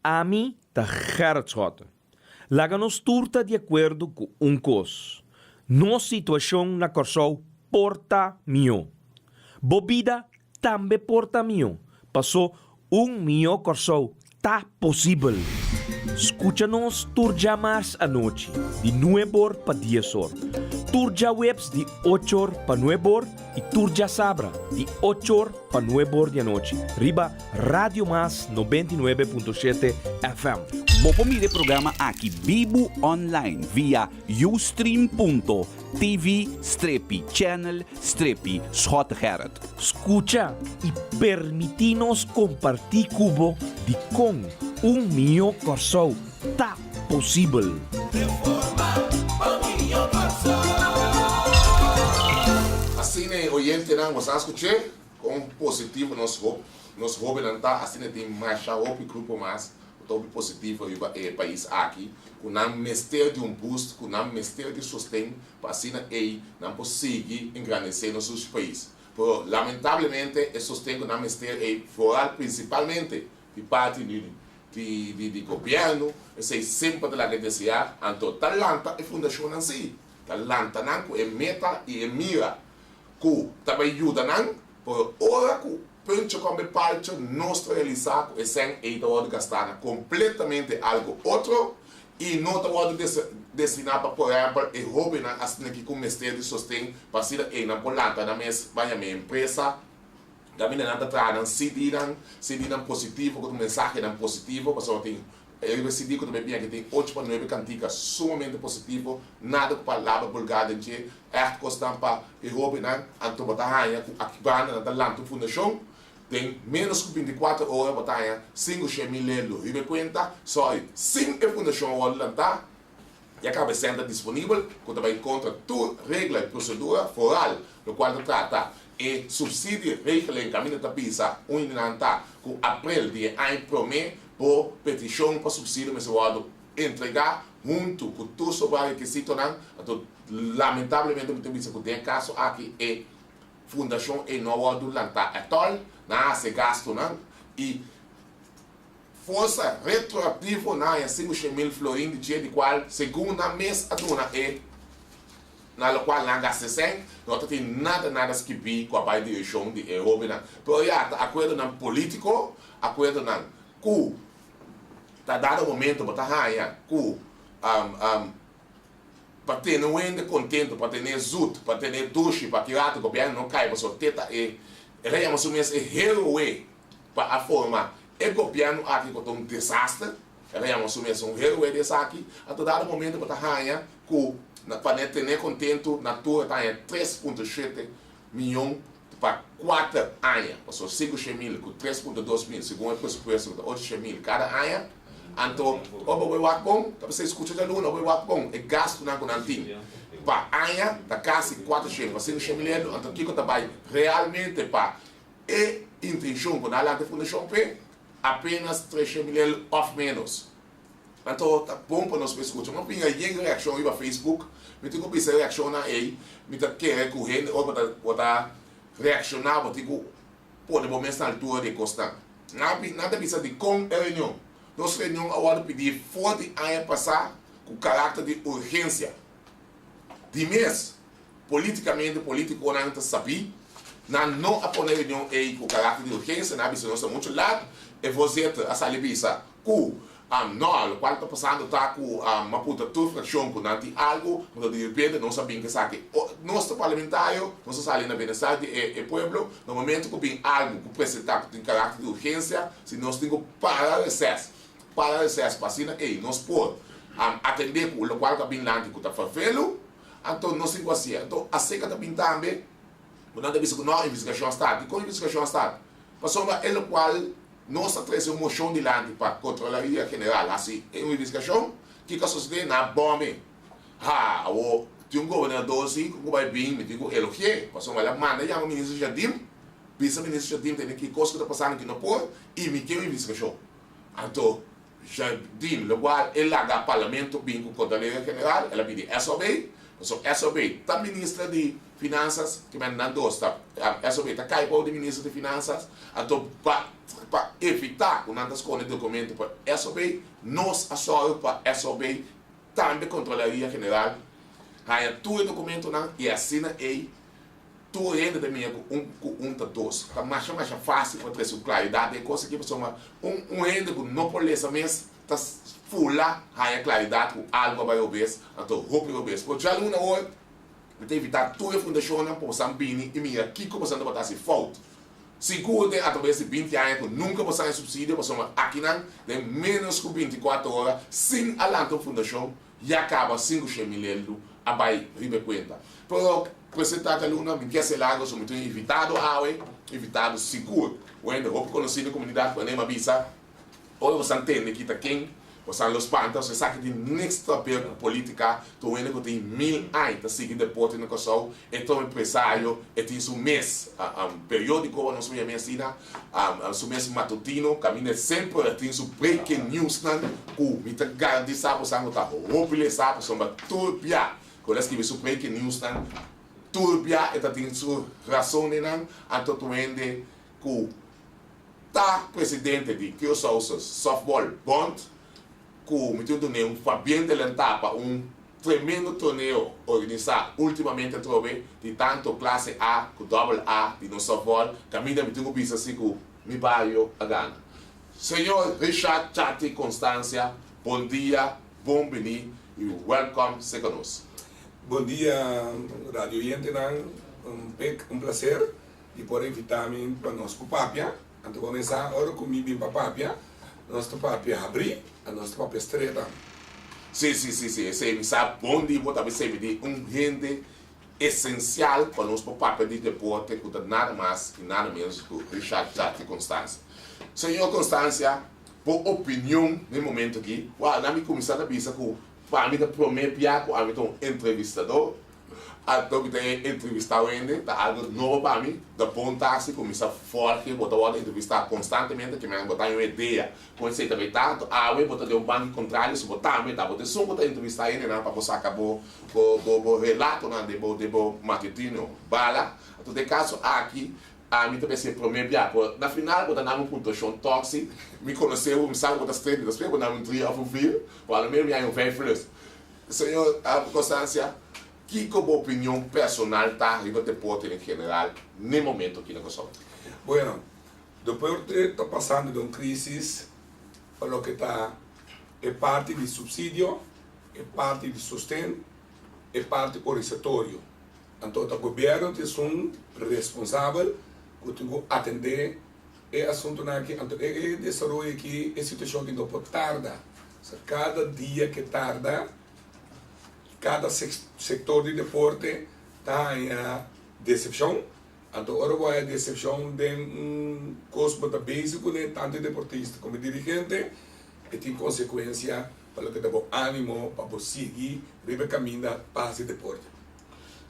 Ami ta Gerrit Schotte. Laga nos tur ta di akuerdo ku un kos, nos situashon na Kòrsou por ta mihó. Bo bida tambe por ta mihó, pasó un mihó Kòrsou ta posibel. Skucha nos tur djamars anochi di nueb'or pa dies'or, tur djaweps di och'or pa nueb'or i tur djasabra di och'or pa nueb'or di anochi riba Radio Mas 99.7 FM. Bo por mira e programa aki bibu online via ustream.tv strepi channel strepi Schottegerrit. Skucha i permití nos kompartí ku bo dikon un mihó Kòrsou ta posibel. Asina e oyentenan bo sa skuch'é kon positivo nos nos hobennan ta, asina tin masha hopi grupo mas ku ta hopi positivo riba e pais aki, ku nan mester di un boost, ku nan mester di sosten pa asina ei nan por sigui engrandesé nos sushi pais. Pero lamentablemente e sosten ku nan mester ei foral prinsipalmente di parti di di di gobièrnu, esei semper ta laga deseá, anto ta lanta e fundashonnan sí, ta lanta nan ku e meta i e mira ku ta bai yuda nan, pero ora ku puntje kon be paltje nos ta realisá ku e sèn ei ta wòrdu gastá na kompletamente algu otro i no ta wòrdu destiná pa por ehèmpel e hóbennan asina ki ku mester di sosten pa asina ei nan por lanta nan mes baña mi empresa. Kaminda nan ta traha nan CD-nan, CD-nan positivo ku ta mensahenan positivo, pasobra tin e riba e CD ku ta bai biña aki tin ocho pa nuebe kantika sumamente positivo, nada ku palabra bulgar den dje, ègt kosnan pa e hóbennan, anto bo ta haña ku aki banda nan ta lanta un fundashon, den ménos ku binti kuater ora bo ta haña sinku shen mil lelu riba e kuenta, sòri, sin e fundashon a wòrdu lantá. Ya caba e center disponibel cu ta bay contra tur regla y procedura foral locual ta trata e subsidie regeling caminda ta bisa un di nan ta cu april di e aña prome bo peticion pa subsidio mester wordo entrega hunto cu tur sobra requisitonan. Anto lamentablemente mi ta bisa cu den e caso aki e fundacion ey no a wordo lanta at all, nan a haci e gastonan y. Forsa retroaktivo nan haña 500.000 florin di dje di kual segun nan mes a duna e na lokual nan a gasta e sèn, no ta tin nada nada skibí ku a bai direkshon di e hóbennan. Pero ya ta akuerdonan polítiko, akuerdonan ku ta dado momento bo ta haña ku pa tene un hende kontento, pa tene zut, pa tene dushi, pa ki rato gobièrnu no kai pasobra te ta e, el a yama su mes e héroe. Pa a forma e gobièrnu aki ku ta un desaster, el a yama su mes un héroe di esaki, anto dado momento bo ta haña ku pa ne tene kontentu na tur e ta haña 3.7 miyon pa kuater aña, pasobra 500.000 ku 3.2 mil segun e presupuesto ku ta 800.000 kada aña, anto ora bo bai wak bon, ta bisa skucha djaluna, ora bo bai wak bon e gastunan ku nan tin pa aña ta kasi 400 pa 500.000 euro, anto kiko ta bai realmente pa E intencion cu nan a lanta e fundacion p'e, apenas 300 mil el of menos. Anto ta bon pa nos por scucha. Mi a pinga yen reaccion riba Facebook. Mi tin cu bisa e reaccionnan ey. Mi ta kere cu hende ora bo ta bo ta reacciona bo tin cu pone bo mes na altura di e cosnan. Nan a nan ta bisa dicon e reunion. Nos reunion a wordo pidi for di aña pasa cu caracter di urgencia. Di mes. Politikamente politikonan ta sabí. Nan no a pone reunion ei ku karakter di urgensia, nan a bisa nos ta muchu lat. E voorzitter a sali bisa ku no, lokual ta pasando ta ku a puntra tur frakshon ku nan tin algu, anto di repente nos a bin ku esaki. Nos ta parlamentario, nos a sali na bienestar di e pueblo, na momento ku bin algu ku presentá ku tin karakter di urgensia, si nos tin ku para reses, para reses pa asina ei nos por atendé ku lokual ku a bin lanti ku ta fervelu. Anto nos tin ku hasié. Anto aseka ta bin tambe ku nan ta bisa ku no, investigashon a start. Dikon investigashon a start? Pasobra e lokual nos a trese un moshon dilanti pa Kontrolaria General hasi un investigashon, kiko a sosodé? Nan a bòm e. Ha, awor tin un gobernador si ku bai bin, mi tin ku elogi'é, pasobra el a manda yama Minister Jardim, bisa Minister Jardim tene ki kos ku ta pasando ki no por i mi ke un investigashon. Anto Jardim, lokual e laga Parlamento bin ku Kontraloria General, el a pidi SOB. Pasobra SOB ta minister di Finansas, ke men nan dos ta, SOB ta kai bou di minister di Finansas, anto pa pa evitá ku nan ta skonde dokumento pa SOB, nos a sòru pa SOB tambe Kontrolaria General haña tur e dokumentonan i asina ei tur hende ta mira ku un ku un ta dos. Ta masha masha fásil pa trese un klaridat den e kos aki pasobra un un hende ku no por lesa mes ta fula haña klaridat ku algu a bai robes, anto hopi robes. Por djaluna awor mi ta invitá tur e fundashonnan pa bosan bini i mira kiko bosan tabata hasi fout. Sigur den atraves di binti aña ku nunka bosan haña supsidio pasobra akinan den ménos ku binti kuater ora sin a lanta un fundashon ya kaba 500.000 eldu a bai riba e kuenta. Pero presentá djaluna mi ke hasi largu so mi tin un invitado awe, invitado sigur un hende hopi konosí den komunidat ku a nema bisa. Ora boso a tende ki ta ken, boso a lo spanta, pasobra esaki tin niks ta haber ku politika, tur hende ku tin mil aña ta sigui deporte na Kòrsou, e ta un empresario, e tin su mes periodiko, pa nos por yam'é asina, su mes matutino, kaminda e semper tin su breaking newsnan ku mi ta garantisa boso ku ta hopi lesa, pasobra tur bia ku el a skibi su breaking newsnan, tur bia e ta tin su rasonnan, anto tur hende ku Ta presidente di Curaçaose Softball Bond ku mi tin dun'é un pabien delantá pa un tremendo torneo organisá últimamente atrobe di tanto klase A ku dòbel A di nos softball kaminda mi tin ku bisa si ku mi bario a gana. Señor Richard Chati Constancia, bon dia, bon bini i wèlkòm serka nos. Bon dia radio oyentenan, un pek un placer Di por invitá mi pa nos por papia. Anto bo mesa ora ku mi bin pa papia, nos ta papia habrí, anto nos ta papia stret tambe. Sí, sí, sí, sí, esei mi sa bon di bo ta bisei mi di un hende esensial pa nos por papia di deporte ku ta nada mas i nada menos ku Richard Jati Constancia. Señor Constancia, bo opinion na e momento aki? Wou, na mi kuminsá ta bisa ku pa mi ta promé bia ku ami ta un entrevistador. Anto mi ta entrevistá hende, ta algo nobo pa mi, ta bon ta si kuminsá forge, bo ta wòrdu entrevistá konstantemente, ke men bo ta haña un idea kon esei ta bay ta, anto awe bo ta den un banki kontrario, si bo tambe ta bo ta esun ku ta entrevistá hendenan pa bo saka bo bo bo relatonan den bo den bo matutino bala, anto den kaso aki ami ta mester promé bia, por na final bo ta dami un puntuashon tòksi, mi konosé bo, mi sa ku bo ta streng, mi ta spera bo dami un drie òf un vier, por alo menos mi haña un vijf plus. Señor Constancia, kiko bo opinion personal ta riba deporte en general n'e momento aki na Kòrsou? Bueno, deporte ta pasando den un crisis pa loke ta e parti di subsidio, e parti di sosten, e parti organisatorio. Anto ta gobierno ta esun responsabel cu tin cu atende e asuntonan aki. Anto e desaroyo aki, e situacion aki no por tarda. Sa kada dia ke tarda, kada sektor di deporte ta haña desepshon. Anto ora bo haña desepshon den un kos bo ta bezig kuné, tantu e deportista komo e dirigente, e tin konsekuensia pa loke ta bo ánimo pa bo sigui riba e kaminda pa hasi deporte.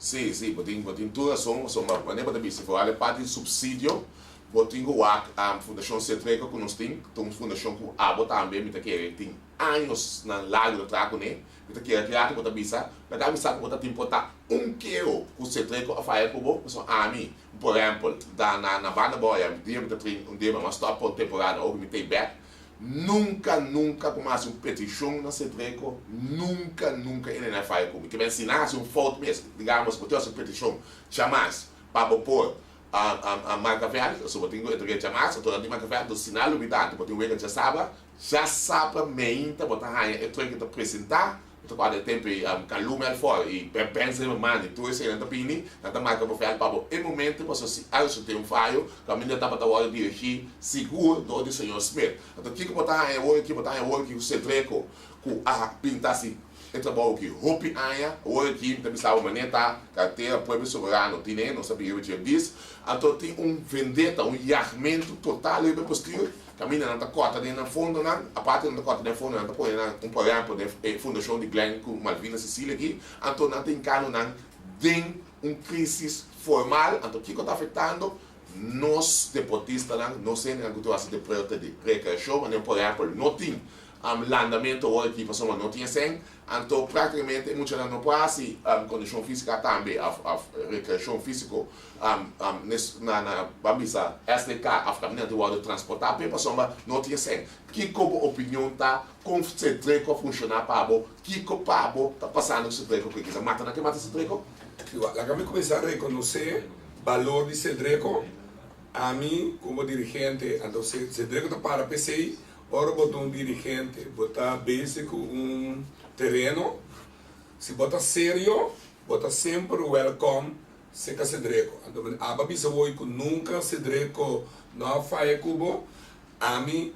Sí, sí, bo tin, bo tin tur rason, pasobra manera bo ta bisa, foral e parti di supsidio, bo tin ku wak Fundashon Setreko ku nos tin, ta un fundashon ku abo tambe mi ta kere tin añosnan largu ta traha kuné, mi ta kere aki rato bo ta bisa, laga mi sa ku bo ta tin por ta un keo ku Setreko a faya ku bo, pasobra ami, por ehèmpel, ta na na banda boya, un dia mi ta train, un dia mi a stòp pa un temporada, awor ku mi ta ei bèk, Nunka, nunka ku mi hasi un petishon na Sedreco, nunka, nunka e nena faya ku mi. Ke men si nan hasi un fout mes, digamos, bo tin hasi un petishon djamas pa bo por marka vèlt, so bo tin ku entrega djamas, anto nan tin marka vèlt, anto si nan a lubida, anto bo tin wega djasabra, djasabra meinta bo ta haña e trueque ta presentá. Mi ta kòrda e tempu ei Kalu Melfor i Ben Benson i Manny tur esei nan ta bini, nan ta marka bo vèlt pa bo e momento pasobra si algu tin un fayo kaminda tabata wòrdu dirigí sigur dor di señor Smith. Anto kiko bo ta haña awor aki? Bo ta haña awor aki ku Sedreco ku a pinta si e trabou aki hopi aña. Awor aki mi ta bisa bo manera ta Kartera Pueblo Soberano tine, nos a bira riba dje bis. Anto tin un vendetta, un yagmentu total riba e postuur. Kaminda nan ta kòrta den nan fondonan, aparte nan ta kòrta den fondonan ta pone nan un por ehèmpel den e fundashon di Glenn ku Malvina Cecilia aki, anto nan ta hinkando nan den un krisis formal, anto kiko ta afektando nos deportistanan, nos hendenan ku ta hasi deporte di rekreashon, manera por ehèmpel no tin. Landamentu awor aki pasobra no tin esei, anto praktikamente e muchanan no por hasi kondishon físika tambe òf òf rekreashon físiko na na ban bisa SDK òf kaminda nan tin wòrdu transportá p'e pasobra no tin esei. Kiko bo opinion ta kon Sedreko a funshoná pa bo? Kiko pa bo ta pasando ku Sedreko ku e kisa mata nan ke mata Sedreko? Laga mi kuminsá rekonosé balor di Sedreko. Ami komo dirigente, anto Sedreko ta para p'esei. Ora bo ta un dirigente, bo ta bezig ku un tereno, si bo ta serio, bo ta semper wèlkòm serka Sedreko. Anto mi aba bisa woi ku nunka Sedreko no a faya ku bo. Ami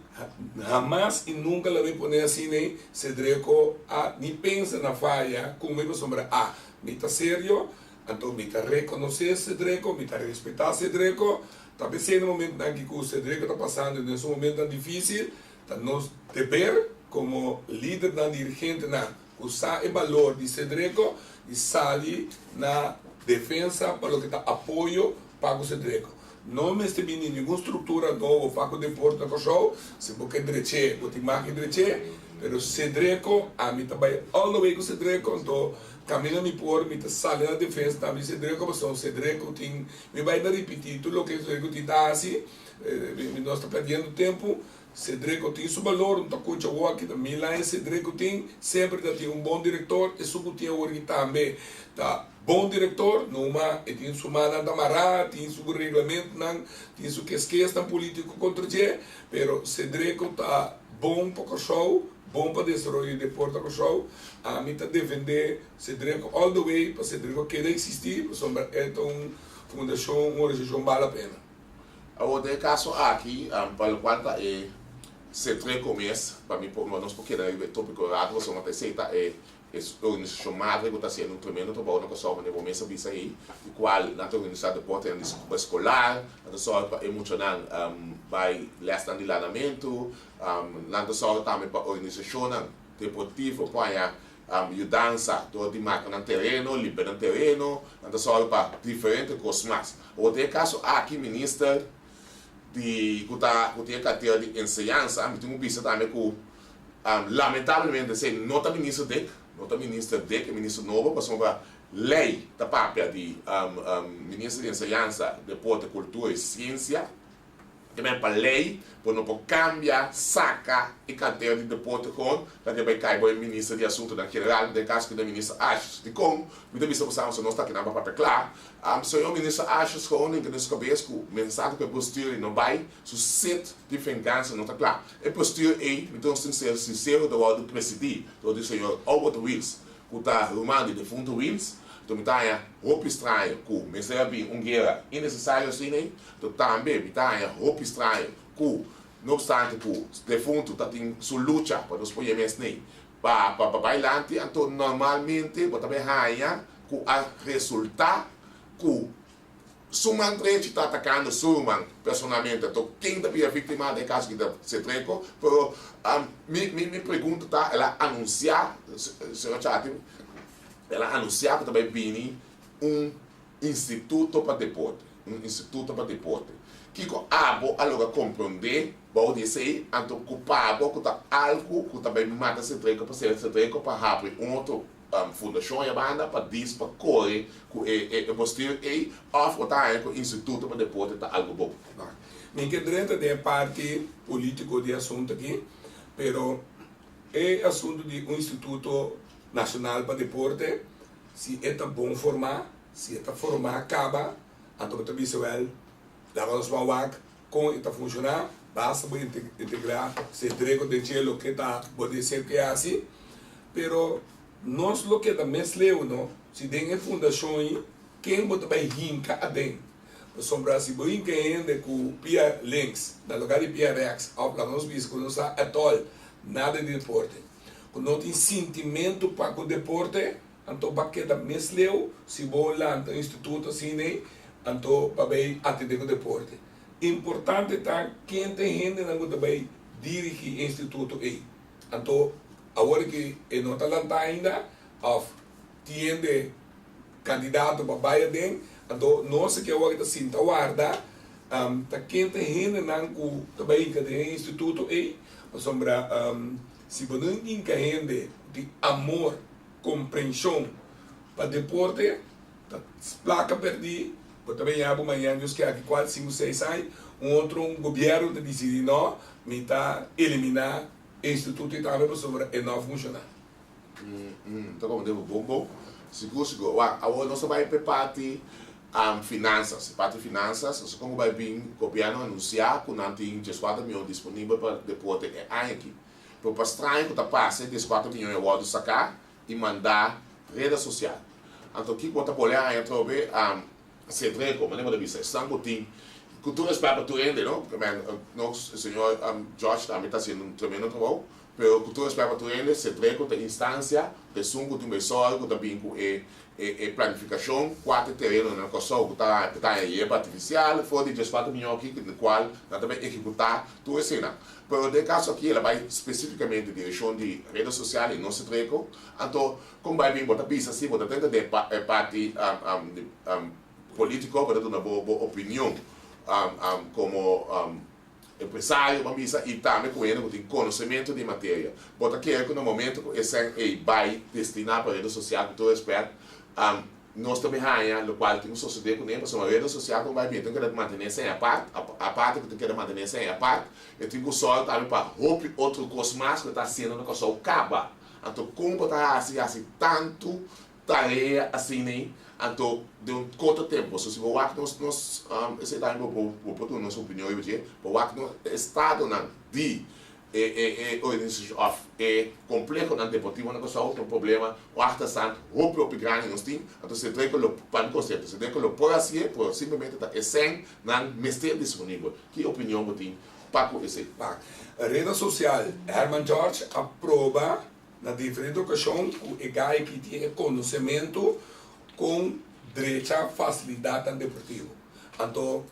hamas i nunka lo mi pone asina ei, Sedreko a ni pensa na faya ku mi pasobra a mi ta serio, anto mi ta rekonosé Sedreko, mi ta respetá Sedreko. Ta p'esei na momentunan aki ku Sedreko ta pasando den su momentunan difísil, ta nos deber komo lidernan, dirigentenan ku sa e balor di Sedreko di sali na defensa pa loke ta apoyo pa ku Sedreko. No mester bini ningun struktura nobo pa ku deporte na Kòrsou, si bo ke drech'é bo tin mag di drech'é, pero Sedreko ami ta bai all the way ku Sedreko, anto kaminda mi por mi ta sali na defensa tambe di Sedreko pasobra Sedreko tin Mi bai ta ripití tur loke Cedrico tin ta hasi, nos ta perdiendo tempu. Cedrico tin su balor, no ta kucha awor aki ta mil aña Cedrico tin, semper ta tin un bon direktor, esun ku tin awor aki tambe ta bon direktor, numa e tin su mannan ta mará, tin su reglamentonan, tin su keskesnan polítiko kontra dje, pero Cedrico ta bon pa Kòrsou, bon pa desaroyo di deporte na Kòrsou, ami ta defendé. Cedreco all the way pa Cedreco keda existi pasobra e ta un fundacion, un organisacion bal la pena. Awor den e caso aki pa locual ta e Cedreco mes pa mi por nos por keda riba e topico rato pasobra ta esey ta e organisacion madre cu ta haciendo un tremendo trabao na Kòrsou manera bo mes a bisa ey di cual nan ta organisa deportenan di escolar nan ta sòru pa e muchanan bay lesnan di lanamento nan ta sòru tambe pa organisacionnan deportivo por haña Yudansa dor di maka nan tereno, limpia nan tereno, nan ta sòru pa diferente kos mas. Awor den e kaso aki minister di ku ta ku tin e kartera di enseñansa mi tin ku bisa tambe ku lamentablemente esei no ta minister Dick, no ta minister Dick e minister nobo pasobra lei ta papia di minister di enseñansa, deporte, kultura i siensia. Te men pa ley bo no por cambia, saca e cartera di deporte gewoon ta ke bay cay bo e minister di asuntonan general, den caso ki ta minister Asjes. Dicon mi ta bisa bo sa nos ta kinan pa papia cla? Señor minister Asjes gewoon hinca den su cabes cu mensante cu e bestuur ey no bay, su set di vengansa no ta cla. E bestuur ey, mi ta ser sincero, ta wordo presidi door di señor Albert Wiels ku ta ruman di defuntu Wiels, anto mi ta haña hopi straño ku mester a bin un guera innesesario asina ei, anto tambe mi ta haña hopi straño ku no opstante ku defuntu ta tin su lucha pa nos por yema esnei pa pa bai lanti, anto normalmente bo ta bai haña ku a resulta ku Su man drechi ta atakando su ruman personalmente, anto ken ta bira víktima den e kaso aki ta Cedreco, pero mi mi mi pregunta ta el a anunsiá, señor Chati, el a anunsiá ku ta bai bini un instituto pa deporte, un instituto pa deporte. Kiko abo a logra komprondé bou di esei, anto ku pa abo ku ta algu ku ta bai mata Cedreco pa sera Cedreco pa habri un otro Fundashon e banda pa dis pa kore ku e bostil ei òf bo ta haña ku Instituto pa Deporte ta algu bon? Mi ke drenta den e parti politiko di e asuntu aki, pero e asuntu di un instituto nashonal pa deporte, si e ta bon formá, si e ta formá kaba, anto bo ta bisa wèl, laga nos ban wak kon e ta funshoná, basta bo integrá Cedreco den dje loke ta bo deseo ke hasi. Pero nos lo keda mes leu no si den e fundashon ei ken bo ta bai hinka aden. Pasobra si bo hinka e hende ku pia links na lugar di pia rèks òf laga nos bisa ku no sa at all nada di deporte, ku no tin sintimentu pa ku deporte, anto bo a keda mes leu si bo lanta un instituto asina ei anto pa bai atendé ku deporte. Importante ta ken ta e hendenan ku ta bai dirigí e instituto ei. Anto awor ki e no ta lantá ainda òf tin hende kandidato pa bai aden, anto nos aki awor ta sinta warda ta ken ta e hendenan ku ta bai hinka den e instituto ei, pasobra. Si bo no hinka hende ku tin amor, komprenshon pa deporte, ta plaka pèrdí. Bo ta bini abo mañana, Dios ke aki kuater, sinku, seis aña, un otro un gobièrnu ta disidí no, mi ta eliminá e instituto ei tambe pasobra e no a funshoná. Ta como den bo bon bon. Sigur sigur. Wak, awor nos ta bai p'e parti finansas. E parti finansas, nos con cu bai bin gobierno a anuncia cu nan tin dieskuater miyon disponibel pa deporte e aña aki. Pero pa straño cu ta pasa e dieskuater miyon a wordo saca y manda reda social. Anto kico bo ta bole aña atrobe? Cedreco, manera bo ta bisa, esnan cu tin, cu tur respet pa tur hende, no, nos señor George tambe ta haciendo un tremendo trabou, Pero ku tur respet pa tur hende, Sedreco ta instancia pa esun ku tin bay sòru ku ta bin ku e e planifikashon kua ta e terenonan na Kòrsou ku ta ku ta haña yerba artifisial for di 14 miyon aki den kual nan ta bay ehekutá tur eseinan. Pero den e kaso aki el a bay spesifikamente direkshon di reda sosial i no Sedreco. Anto kon bay bin bo ta bisa si bo ta tenta den e parti politiko bo ta duna bo bo opinion komo Empresario ban bisa y tambe cu hende cu tin conocemento di materia. Bo ta kere cu na momento cu e cen ey bay destina pa rede social cu tur respet, nos ta bin haya locual tin cu sosode cu ne pasobra rede social cu bay bin tin keda mantene esey apart, aparte cu tin keda mantene esey apart, e tin cu sòru tambe pa hopi otro cos mas cu e ta haciendo na Kòrsou caba. Anto con bo ta haci haci tanto Tarea asina anto den un korto tempo. So si bo wak nos nos esei tambe bo por bo por duna nos opinion riba dje, bo wak nos estadonan di e e e organisashon òf e komplehonan deportivo na Kòrsou ta un problema, un achterstand hopi hopi grandi nos tin, anto Sedreco lo pa mi konsepto Sedreco lo por hasié pero simplemente ta e sèn nan mester disponibel. Ki opinion bo tin pa ku esei? Pa reda sosial Herman George a proba Na diferente okashon ku e gai ki tin e konosementu kon drecha fasilidatnan deportivo. Anto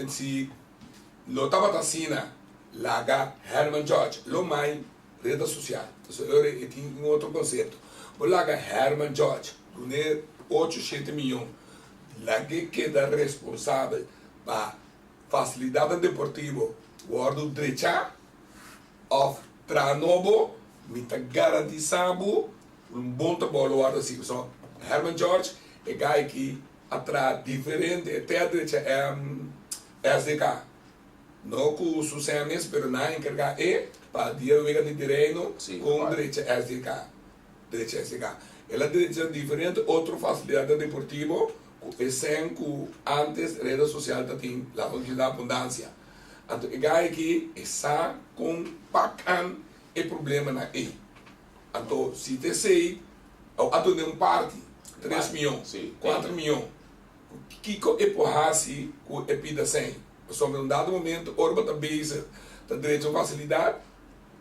si lo tabata asina laga Herman George lo mai reda sosial. Pasobra e ora e tin un otro konsepto. Bo laga Herman George dun'e ocho shete miyon lag'e keda responsabel pa fasilidatnan deportivo wòrdu drechá. Of traha nobo, mi ta garantisa bo un bon trabou lo wòrdu hasi. Pasobra Herman George e guy ki a traha diferente, e te a drecha SDK. No ku su sèn mes, pero nan a enkargá e pa dia wega di Reino kon drecha SDK. Drecha SDK. El a drecha diferente otro fasilidatnan deportivo ku e sèn ku antes reda sosial ta tin la abundansia. Anto e gai aki e sa kon pakan e problemanan ei. Anto si ta esei, a duna un parti, tres mion, kuater mion, kiko e por hasi ku e pida sèn? Pasobra na un dado momento ora bo ta bezig ta drecha un fasilidat,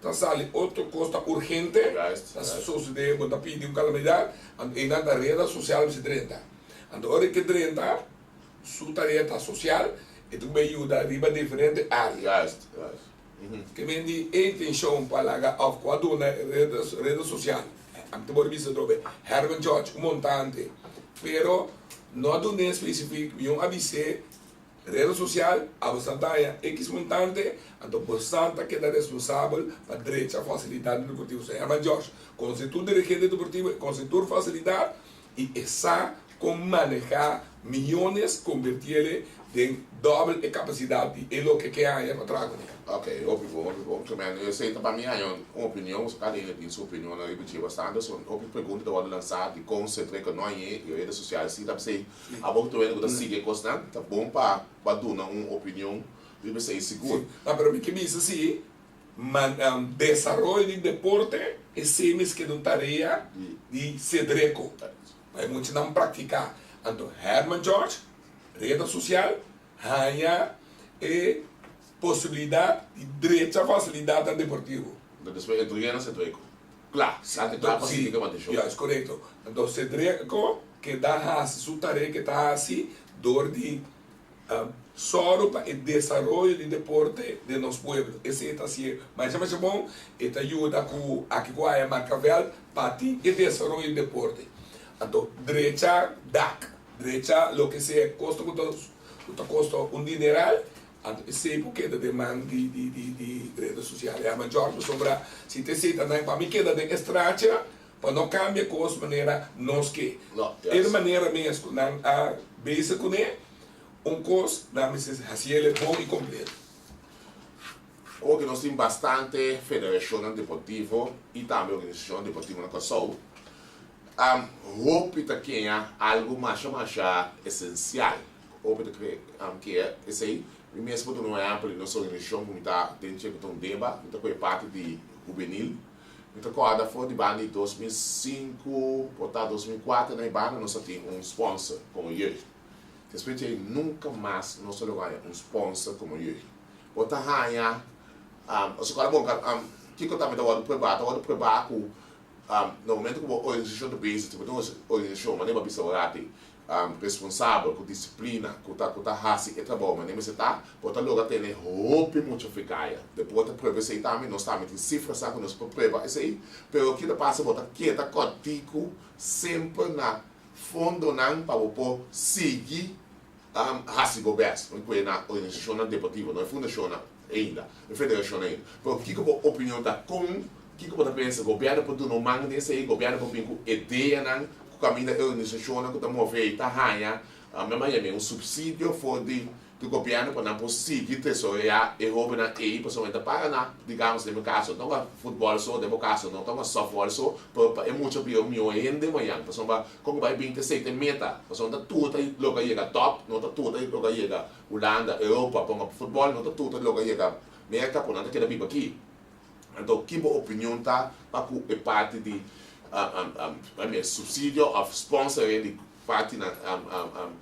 ta sali otro kos ta urgente, ta sosode bo ta pidi un kalamidat, anto einan ta reda sosial mester drenta. Anto ora e ke drenta, Su tarea ta social, e ta bay yuda riba diferente area. Juist, juist. Ke men di e intencion pa laga of cu a duna reda social, ami ta por bisa atrobe, Herman George, un montante, pero no a dun'e specific, mi un a bis'e reda social abo sa daña X montante, anto bosan ta keda responsabel pa drecha facilidad deportivo. So Herman George, conoce tur dirigente deportivo, e conoce tur facilidad, y e sa con maneha miyones convertiele den dobbel e capacidad di e loke ke haña pa traha cune. Ok, hopi bon, hopi bon. Tremendo. Esey ta pa mi haña un opinion, pasobra cada hende tin su opinionnan riba dje bastante. So hopi pregunta ta wordo lansa dicon Cedric no hañ'e y redes sociales si ta p'esey abo cu ta wende cu ta sigui e cosnan ta bon pa pa duna un opinion riba esey sigur. Si, no pero mi ke bisa si Man desaroyo di deporte esei mes keda un tarea di Cedreco pa e muchanan praktiká. Anto Herman George, reda sosial, haña e posibilidat di drecha fasilidatnan deportivo. Anto despues e drena Cedreco. Kla, sa te kla pa sigui ku e mantenshon. Ya, es korekto. Anto Cedreco keda hasi su tarea ke ta hasi dor di Sòru pa e desaroyo di deporte den nos pueblo. Esei ta hasié masha masha bon, e ta yuda ku aki ku aya marka vèlt pa tin e desaroyo di deporte. Anto drecha dak, drecha loke sea kosto ku ta ku ta kosta un dineral. Anto esei por keda den man di di di di redes sosial. Ya ma George pasobra si ta esei ta nan pa mi keda den e stracha pa no kambia kos manera nos ke. E manera mes ku nan a bezig kuné un kos nan mester hasiel e bon i kompleto. Oke nos tin bastante federashonnan deportivo i tambe organisashonnan deportivo na Kòrsou. Hopi ta keña algu masha masha esensial. Hopi ta kere kea esei. Mi mes por duna un ehèmpel di nos organisashon ku mi ta den dje ku ta un deba. Mi ta kohe parti di hubenil. Mi ta kòrda for di banda di 2005 por ta 2004 na e banda nos a tin un sponsor komo jeugd. Despues di ei nunka mas nos a logra haña un sponsor komo jeugd. Bo ta haña, osea kòrda bon, kiko tambe ta wòrdu pruebá? Ta wòrdu pruebá ku na momento ku bo organisashon ta bezig, si bo tin un organisashon, manera bo a bisa ora aki, responsabel, ku disiplina, ku ta ku ta hasi e trabou manera mester ta, bo ta logra tene hopi mucha frikaya. Deporte ta prueba esei tambe, nos tambe tin sifrasan ku nos por prueba esei, pero ki ta pasa bo ta keda kòrtiku semper na fondonan pa bo por sigui hasi bo bèst. Mi kue na organisashonnan deportivo, no e fundashonnan ainda, e federashonnan ainda. Pero kiko bo opinion ta? Kon, kiko bo ta pensa? Gobièrnu por duna un man den esei? Gobièrnu por bin ku ideanan ku kaminda e organisashonnan ku ta move ei ta haña, mi a yam'é un supsidio for di gobièrnu pa nan por sigui tesoreá e hóbennan ei pasobra e ta paga na, digamos den mi kaso, no ta futbòl so, den bo kaso no ta sòftbòl so, pero pa e mucha bira un mihó hende mañan pasobra Kon ku bai bin ta esei ta e meta, pasobra no ta tur ta logra yega top, no ta tur ta logra yega Hulanda, Europa, ponga pa futbòl, no ta tur ta logra yega Merka, por nan ta keda biba aki. Anto ki bo opinion ta pa ku e parti di supsidio òf sponsoring di partinan,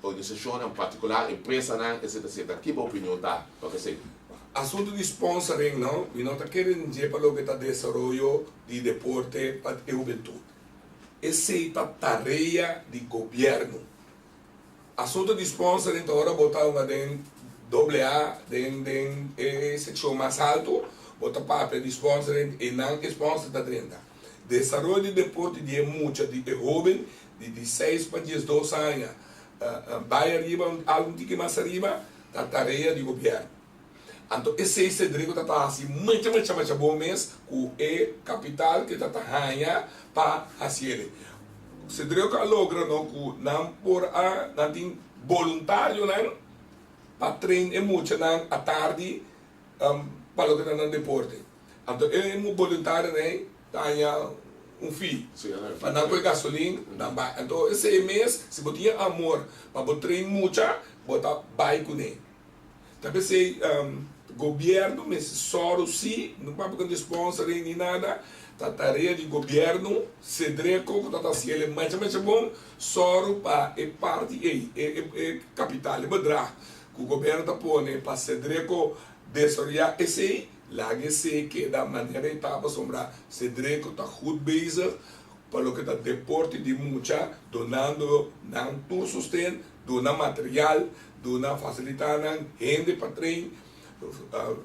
organisashonnan partikular, empresanan, etsetera, etsetera. Ki bo opinion ta pa ku esei? Asuntu di sponsoring no, mi no ta kere dje pa loke ta desaroyo di deporte pa e hubentut. Esey ta tarea di gobierno. Asunto di sponsoring ta ora bo ta hunga den doble A, den den e seccion mas alto, bo ta papia di sponsoring, eynan e sponsor ta drenta. Desaroyo di deporte di e mucha, di e hoben di di seis pa 12 aña bay ariba, algo un tiki mas ariba, ta tarea di gobierno. Anto esei Cedrico ta ta hasi mucha mucha mucha bon mes ku e kapital ke ta ta haña pa hasiele. Cedrico a logra no ku nan por a nan tin boluntarionan pa train e muchanan atardi pa loke ta nan deporte. Anto e boluntarionan ei ta haña un fee pa nan koe gasolin nan bai. Anto esei mes si bo tin e amor pa bo train mucha bo ta bai kuné. Ta p'esei gobierno mester sòru si, no papia ku di sponsoring ni nada, ta tarea di gobierno, Cedreco ku ta ta hasi el masha masha bon, sòru pa e parti ei, e kapital, e bedrag ku gobierno ta pone pa Cedreco desaroyá esei, laga esei keda manera e ta pasobra Cedreco ta goed bezig pa loke ta deporte di mucha, donando nan tur sosten, duna material, duna fasilitá nan hende pa train,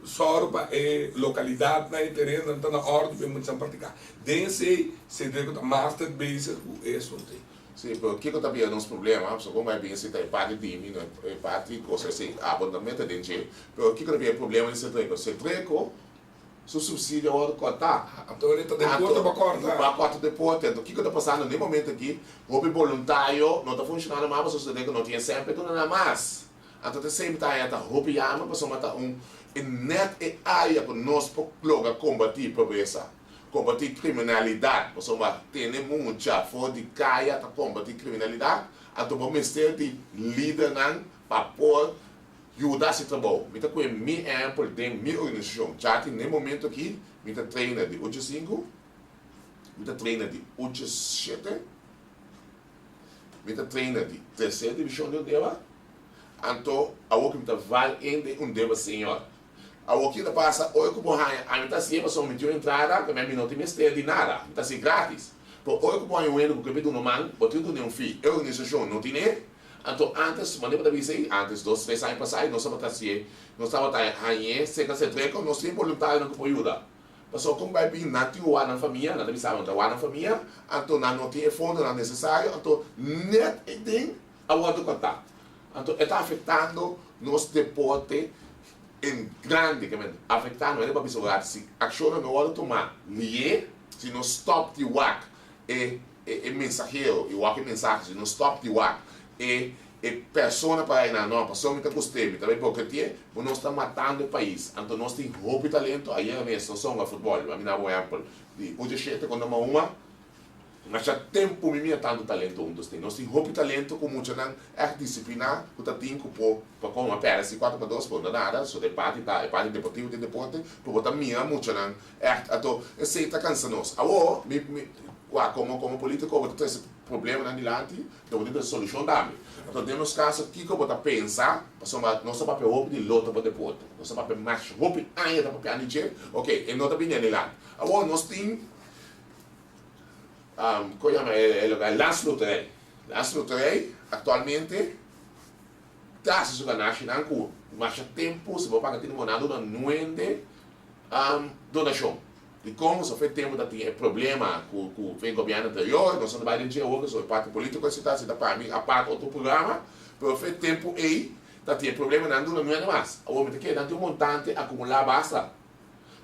sòru pa e lokalidatnan, e terenonan ta na òrdu pa e muchanan praktiká. Den esei, Cedrico ta master bezig ku e asuntu ei. Sí, pero kiko ta bira nos problema? Pasobra kon bai bin si ta e parti di mi, no e parti kos esei, abo no ta mete den dje. Pero kiko ta bira e problema di Cedrico? Cedrico Su subsidio a wòrdu kòrtá. Anto e ta deporte pa kòrta. Pa kòrta deporte. Anto kiko ta pasando den e momento aki? Hopi boluntario no ta funshonando mas pasobra su den ku no tin e sèn pa e duna nan mas. Anto ta esei mi ta haña ta hopi yama pasobra ta un e nèt e área ku nos por logra kombatí pobresa, kombatí kriminalidat pasobra tene mucha for di kaya ta kombatí kriminalidat. Anto bo mester di lidernan pa por Yuda hasi trabou. Mi ta kohe mi ehempel den mi organisashon. Djati n'e momento aki mi ta trainer di ocho sinku, mi ta trainer di ocho shete, mi ta trainer di tercer divishon di Undeba, anto awor ku mi ta val in den Undeba Senior. Awor ki ta pasa ora ku bo haña, ami ta hasié pasobra mi tin un entrada, tambe mi no tin mester di nada, mi ta hasié gratis. Pero ora ku bo haña un hende ku ke bin duna man, bo tin ku duna un fee. E organisashon no tine. Anto antes, manera bo ta bisa ei, antes dos tres aña pasá nos tabata hasié, nos tabata hañ'é serka Cedreco, nos tin boluntarionan ku por yuda. Pasobra kon bai bin nan tin wak nan famia, nan ta bisa nan ta wak nan famia, anto nan no tin e fondonan nesesario, anto nèt e den a wòrdu kòrtá. Anto e ta afektando nos deporte. En grandi ke men afektá no riba bisa ora si akshonnan no wòrdu tumá lié, si no stòp di wak e e mensahero i wak e mensahe, si no stòp di wak e e persona para einan no pasobra mi ta gust'é mi ta bai boketié bo nos ta matando e pais anto nos tin hopi talento ayera mes nos a hunga futbòl mi a daba un ehèmpel di ocho shete kontra Mahuma. Masha tempu mi mira tantu talento huntu esei. Nos tin hopi talento ku muchanan ègt disipliná ku ta tin ku por pa kon a pèrdè si kuater pa dos por no nada so den parti ta e parti deportivo den deporte pero bo ta mira muchanan ègt anto esei ta kansa nos. Awor mi mi wak komo komo politiko bo ta trese problemanan dilanti pero bo tin trese solushon tambe. Anto den nos kaso kiko bo ta pensa pasobra nos ta papia hopi di loto pa deporte nos ta papia masha hopi aña ta papiando di dje oke e no ta bini adilanti. Awor nos tin. Kon yama e loke? Landsloterij. Landsloterij aktualmente ta hasi su ganashinan ku masha tempu si bo paga tin bo nan duna nuende donashon. Dikon? Pasobra fe tempu ta tin e problema ku ku fe gobièrnu anterior, nos no ta bai den dje awor pasobra e parti politiko esei ta ta pa mi apart otro programa, pero fe tempu ei ta tin e problema nan duna nuende mas. Awor mi ta kere nan tin un montante akumulá basta.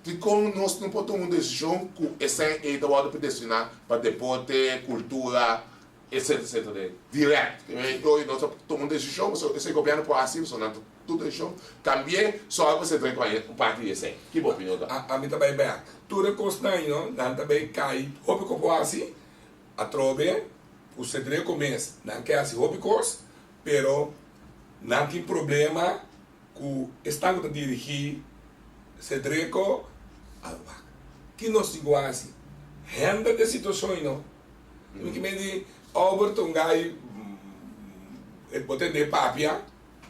Dikon nos no por tuma un desishon ku esei ei ta wòrdu predestiná pa deporte, kultura, etsetera, etsetera dirèkt? Oye, nos ta tuma un desishon pasobra esei gobièrnu por hasi, pasobra nan ta tur desishon. Kambi'é sòru pa esei trei ku un parti di esei. Ki bo opinion ta? Ami ta bai bèk. Tur e kosnan ei no, nan ta bai kai hopi ku por hasi. Atrobe ku Cedreco mes nan ke hasi hopi kos, pero nan tin problema Ku esnan ku ta dirigí Cedreco a wak. Ki nos tin ku hasi? Hèndel e situashon ei no. Mi ke men di Albert un gai e bo tende e papia,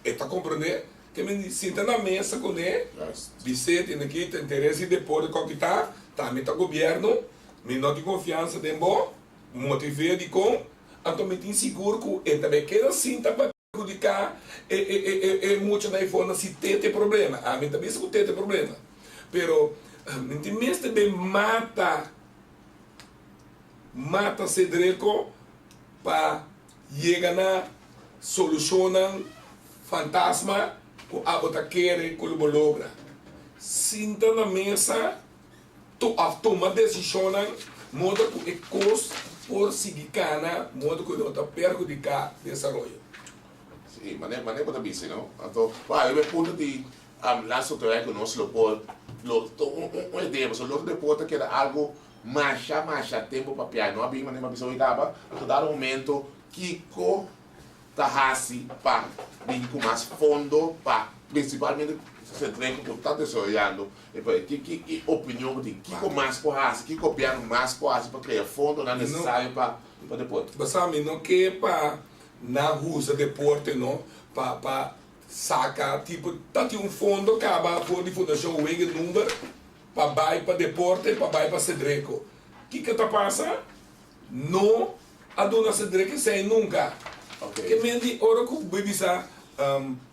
e ta komprendé. Ke men di sinta na mesa kuné, bis'é tende ki ta interes di deporte kòk ki ta, ta mi ta gobièrnu, mi no tin konfiansa den bo, motiv'é dikon, anto mi tin sigur ku e ta bai keda sinta pa. Perhudiká e muchanan ei for na si tete problema. Ami ta bisa ku tete problema. Pero mi tin mester bin mata mata Cedreco pa yega na solushonnan fantasma ku abo ta kere ku lo bo logra. Sinta na mesa. Of tuma desishonnan modo ku e kos por sigui kana modo ku no ta perhudiká desaroyo. Sí, mane mane bo ta bisa no. Anto, wou riba e punto di laatste terrein ku nos lo por lo ta un un idea pasobra lo deporte ta keda algu masha masha tempu papia no a bin mane bo a bisa hoy kaba anto dado momento kiko ta hasi pa bin ku mas fondo pa prinsipalmente Centreco ku ta desaroyando e pais. Ki ki ki opinion bo tin? Kiko mas por hasi? Ki gobièrnu mas por hasi pa krea fondonan nesesario pa pa deporte? Bo sa mi no ke pa nan usa deporte no pa pa saka tipo ta tin un fondo kaba for di Fundashon Wege Number pa bai pa deporte pa bai pa Cedreco. Kiko ta pasa? No a duna Cedric esei nunca. Ke men di ora ku bo bisa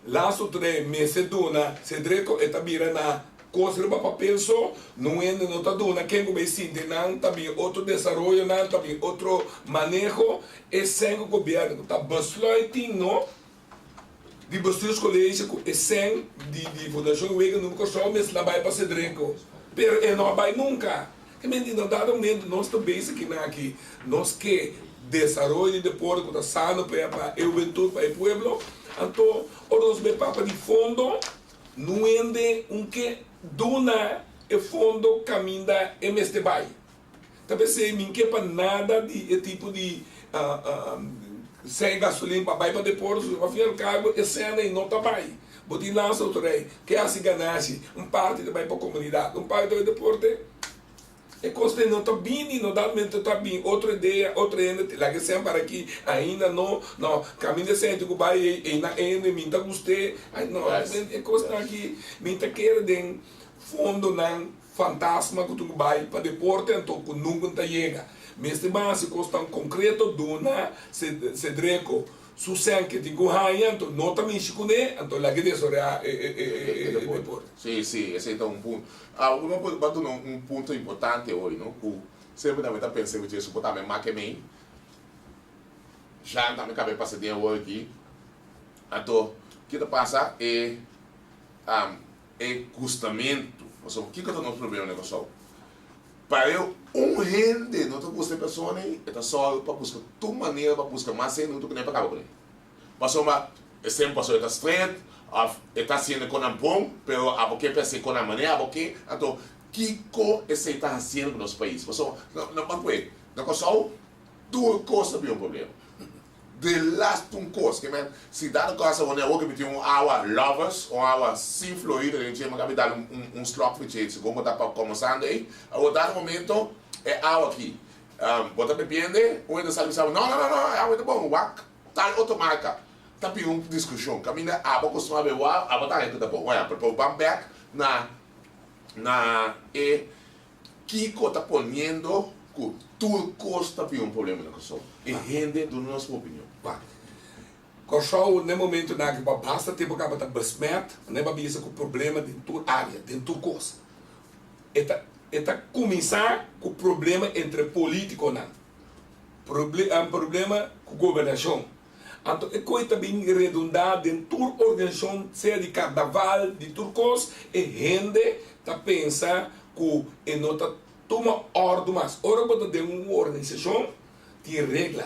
Lazo Tre mester duna Cedric e ta bira na kos riba papel so, no hende no ta duna ken ku bay sinti nan ta bin otro desaroyonan ta bin otro maneho esei ku gobierno ku ta besluiting no di bestuurscollege ku e sèn di di Fundashon Wegen Noem Kòrsou mester a bai pa Cedreco pero e no a bai nunka. Ke men di na dado momento nos ta bezig kinan aki nos ke desaroyo di deporte ku ta sano pa pa e hubentud pa e pueblo anto ora nos bai papia di fondo no hende un ke duna e fondo kaminda e mester bai. Ta p'esei mi ke pa nada di e tipo di sèn gasolin pa bai pa deporte, pasobra al fin al cabo e sèn ei no ta bai. Bo tin lansa otro rei ke hasi ganashi, un parti ta bai pa komunidat, un parti ta bai deporte. E kos ei no ta bini, no dat momento ta bini otro idea, otro hende ta laga e sèn para aki, ainda no, no, kaminda e sèn tin ku bai ei, ei nan hende mi ta gust'é, ai no, e kosnan aki mi ta kere den fondonan. Fantasma ku tin ku bai pa deporte anto ku nunka ta yega. Mester ban hasi kosnan konkreto duna Cedreco su sèn ke tin ku haña anto no ta mishi kuné anto laga e desoreá e deporte. Sí, sí, esei ta un punto. Uno por a duna un punto importante hoy, no, ku semper tambe ta pensa riba dje, su por tambe make mei. Jean tambe kabe pasa den awor aki. Anto, ke ta pasa? E. E gustamentu. Pasobra kiko ta nos problema na Kòrsou? Pareu un hende no ta gusta e persona ei, e ta sòru pa buska tur manera pa buska mas hende huntu kuné pa kaba kuné. Pasobra e semper pasobra e ta stret òf e ta hasiendo e konan bon, pero abo ke pa hasi e konan manera abo ke. Anto kiko esei ta hasiendo ku nos pais? Pasobra no ban kue, na Kòrsou tur kos ta bira un problema. De laatste un kos, ke men si dado kaso wanneer awor ke mi tin un awa lovers, un awa sin florida den dje, mi ka dal un slok for dje segun bo ta pa komensando ei, awor dado momento e awa aki bo ta bebiende, un hende sali bisa bo no no no no e awa ei ta bon, wak tal otro marka, ta bira un diskushon, kaminda abo kostumá bebe awa, abo ta haña ku ta bon, un ehèmpel, pero ban bèk na na e. Kiko ta poniendo ku tur kos ta bira un problema na Kòrsou? E hende duna nos un opinion. Wak. Kòrsou n'e momentunan aki pa basta tempu kaba ta besmet, ne pa bisa ku problema den tur área, den tur kos. E ta e ta kuminsá ku problema entre polítikonan, problema ku gobernashon. Anto e koe ta bin redundá den tur organisashon, sea di karnaval, di tur kos, e hende ta pensa ku e no ta tuma òrdu mas. Ora bo ta den un organisashon, tin regla,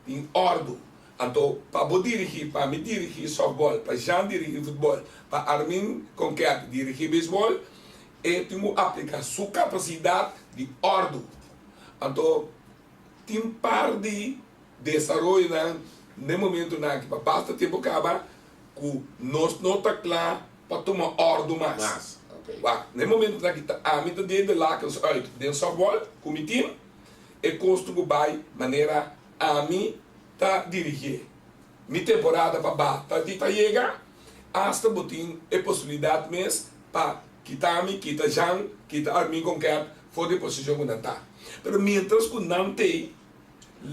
tin òrdu. Anto pa bo dirigí, pa mi dirigí sòftbòl, pa Jean dirigí futbòl, pa Armin Konket dirigí beisbòl, e tin ku apliká su kapasidat di òrdu. Anto tin par di Desaroyonan n'e momentunan aki pa basta tempu kaba ku nos no ta kla pa tuma òrdu mas. Wak, n'e momentunan aki ta ami ta dede lakens uit den sòftbòl ku mi tim, e kos tin ku bai manera ami ta dirigié. Mi temporada pa bata di ta yega, asta bo tin e posibilidat mes pa kita mi, kita Jan, kita Armin Konket for di e posishon ku nan ta. Pero miéntras ku nan t'ei,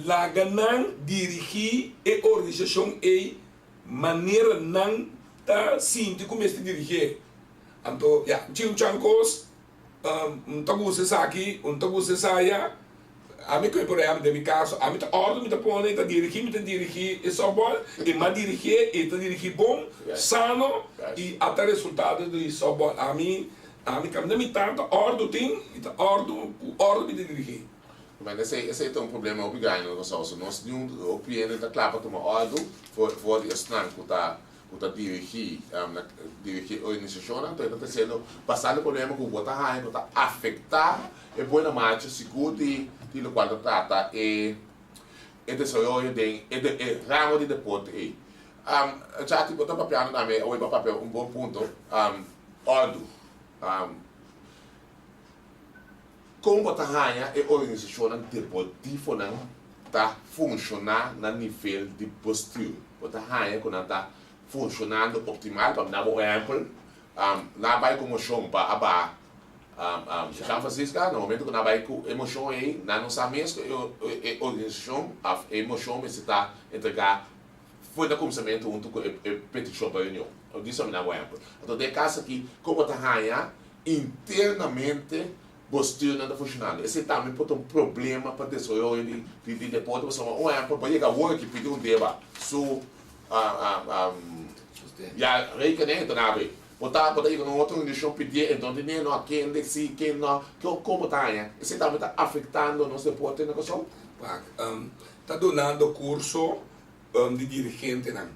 Laga nan dirigí e organisashon ei manera nan ta sinti ku mester dirigié. Anto, ya, un chan kos, un ta gusta esaki, un ta gusta esaya. Ami ku e por ehèmpel den mi kaso, ami ta òrdu mi ta pone, ta dirigí, mi ta dirigí e sòftbòl, e m'a dirigié, e ta dirigí bon, sano i ata resultado di sòftbòl. Ami, ami kaminda mi ta, ta òrdu tin, i ta òrdu, ku òrdu mi ta dirigí. Manda esei, esei ta un problema hopi grandi na Kòrsou. So nos niun hopi hende ta kla pa tuma òrdu for for di esnan ku ta ku ta dirigí na dirigí organisashonnan. Anto e ta tresiendo bastante problema ku bo ta haña ku ta afektá e buena marcha sigur di di lokual ta trata e e desaroyo den e e ramo di deporte ei. Chatty bo ta papiando tambe awe bo a papia un bon punto, òrdu. Kon bo ta haña e organisashonnan deportivonan ta funshoná na nivel di bestuur? Bo ta haña ku nan ta funshonando optimal? Pa mi da bo un ehèmpel, nan a bai ku moshon pa a baha San Francisca, na momentu ku nan a bai ku e moshon ei, nan no sa mes ku e organisashon òf e moshon mester ta entregá for na kuminsamentu huntu ku e petishon pa reunion. Disa mi da bo un ehèmpel. Anto den e kas aki, kon bo ta haña Internamente bestuurnan ta funcionando. Esey tambe por ta un problema pa desaroyo di di deporte pasobra un ehempel bo yega awor aki pidi un deba su ya rekening e ta na abri. Bo ta bo ta yega na un otro organisacion pidié enton di ne no kende si ken no kon bo ta haña esey tambe ta afectando nos deporte na Kòrsou? Wak, ta dunando curso di dirigentenan.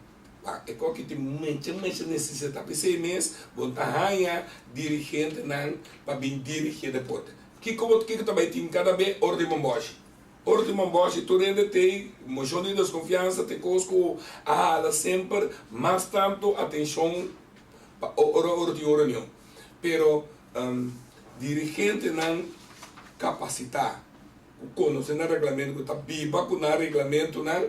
Pa e koki tin mucha mucha nesesidat. P'esei mes bo ta haña dirigentenan pa bin dirigí e deporte. Kiko bo kiko ta bai tin kada be ora di momboshi? Ora di momboshi tur hende t'ei moshon di deskonfiansa t'e kos ku a hala semper mas tantu atenshon pa ora ora tin un reunion. Pero dirigentenan kapasitá ku konosé nan reglamentu ku ta biba ku nan reglamentunan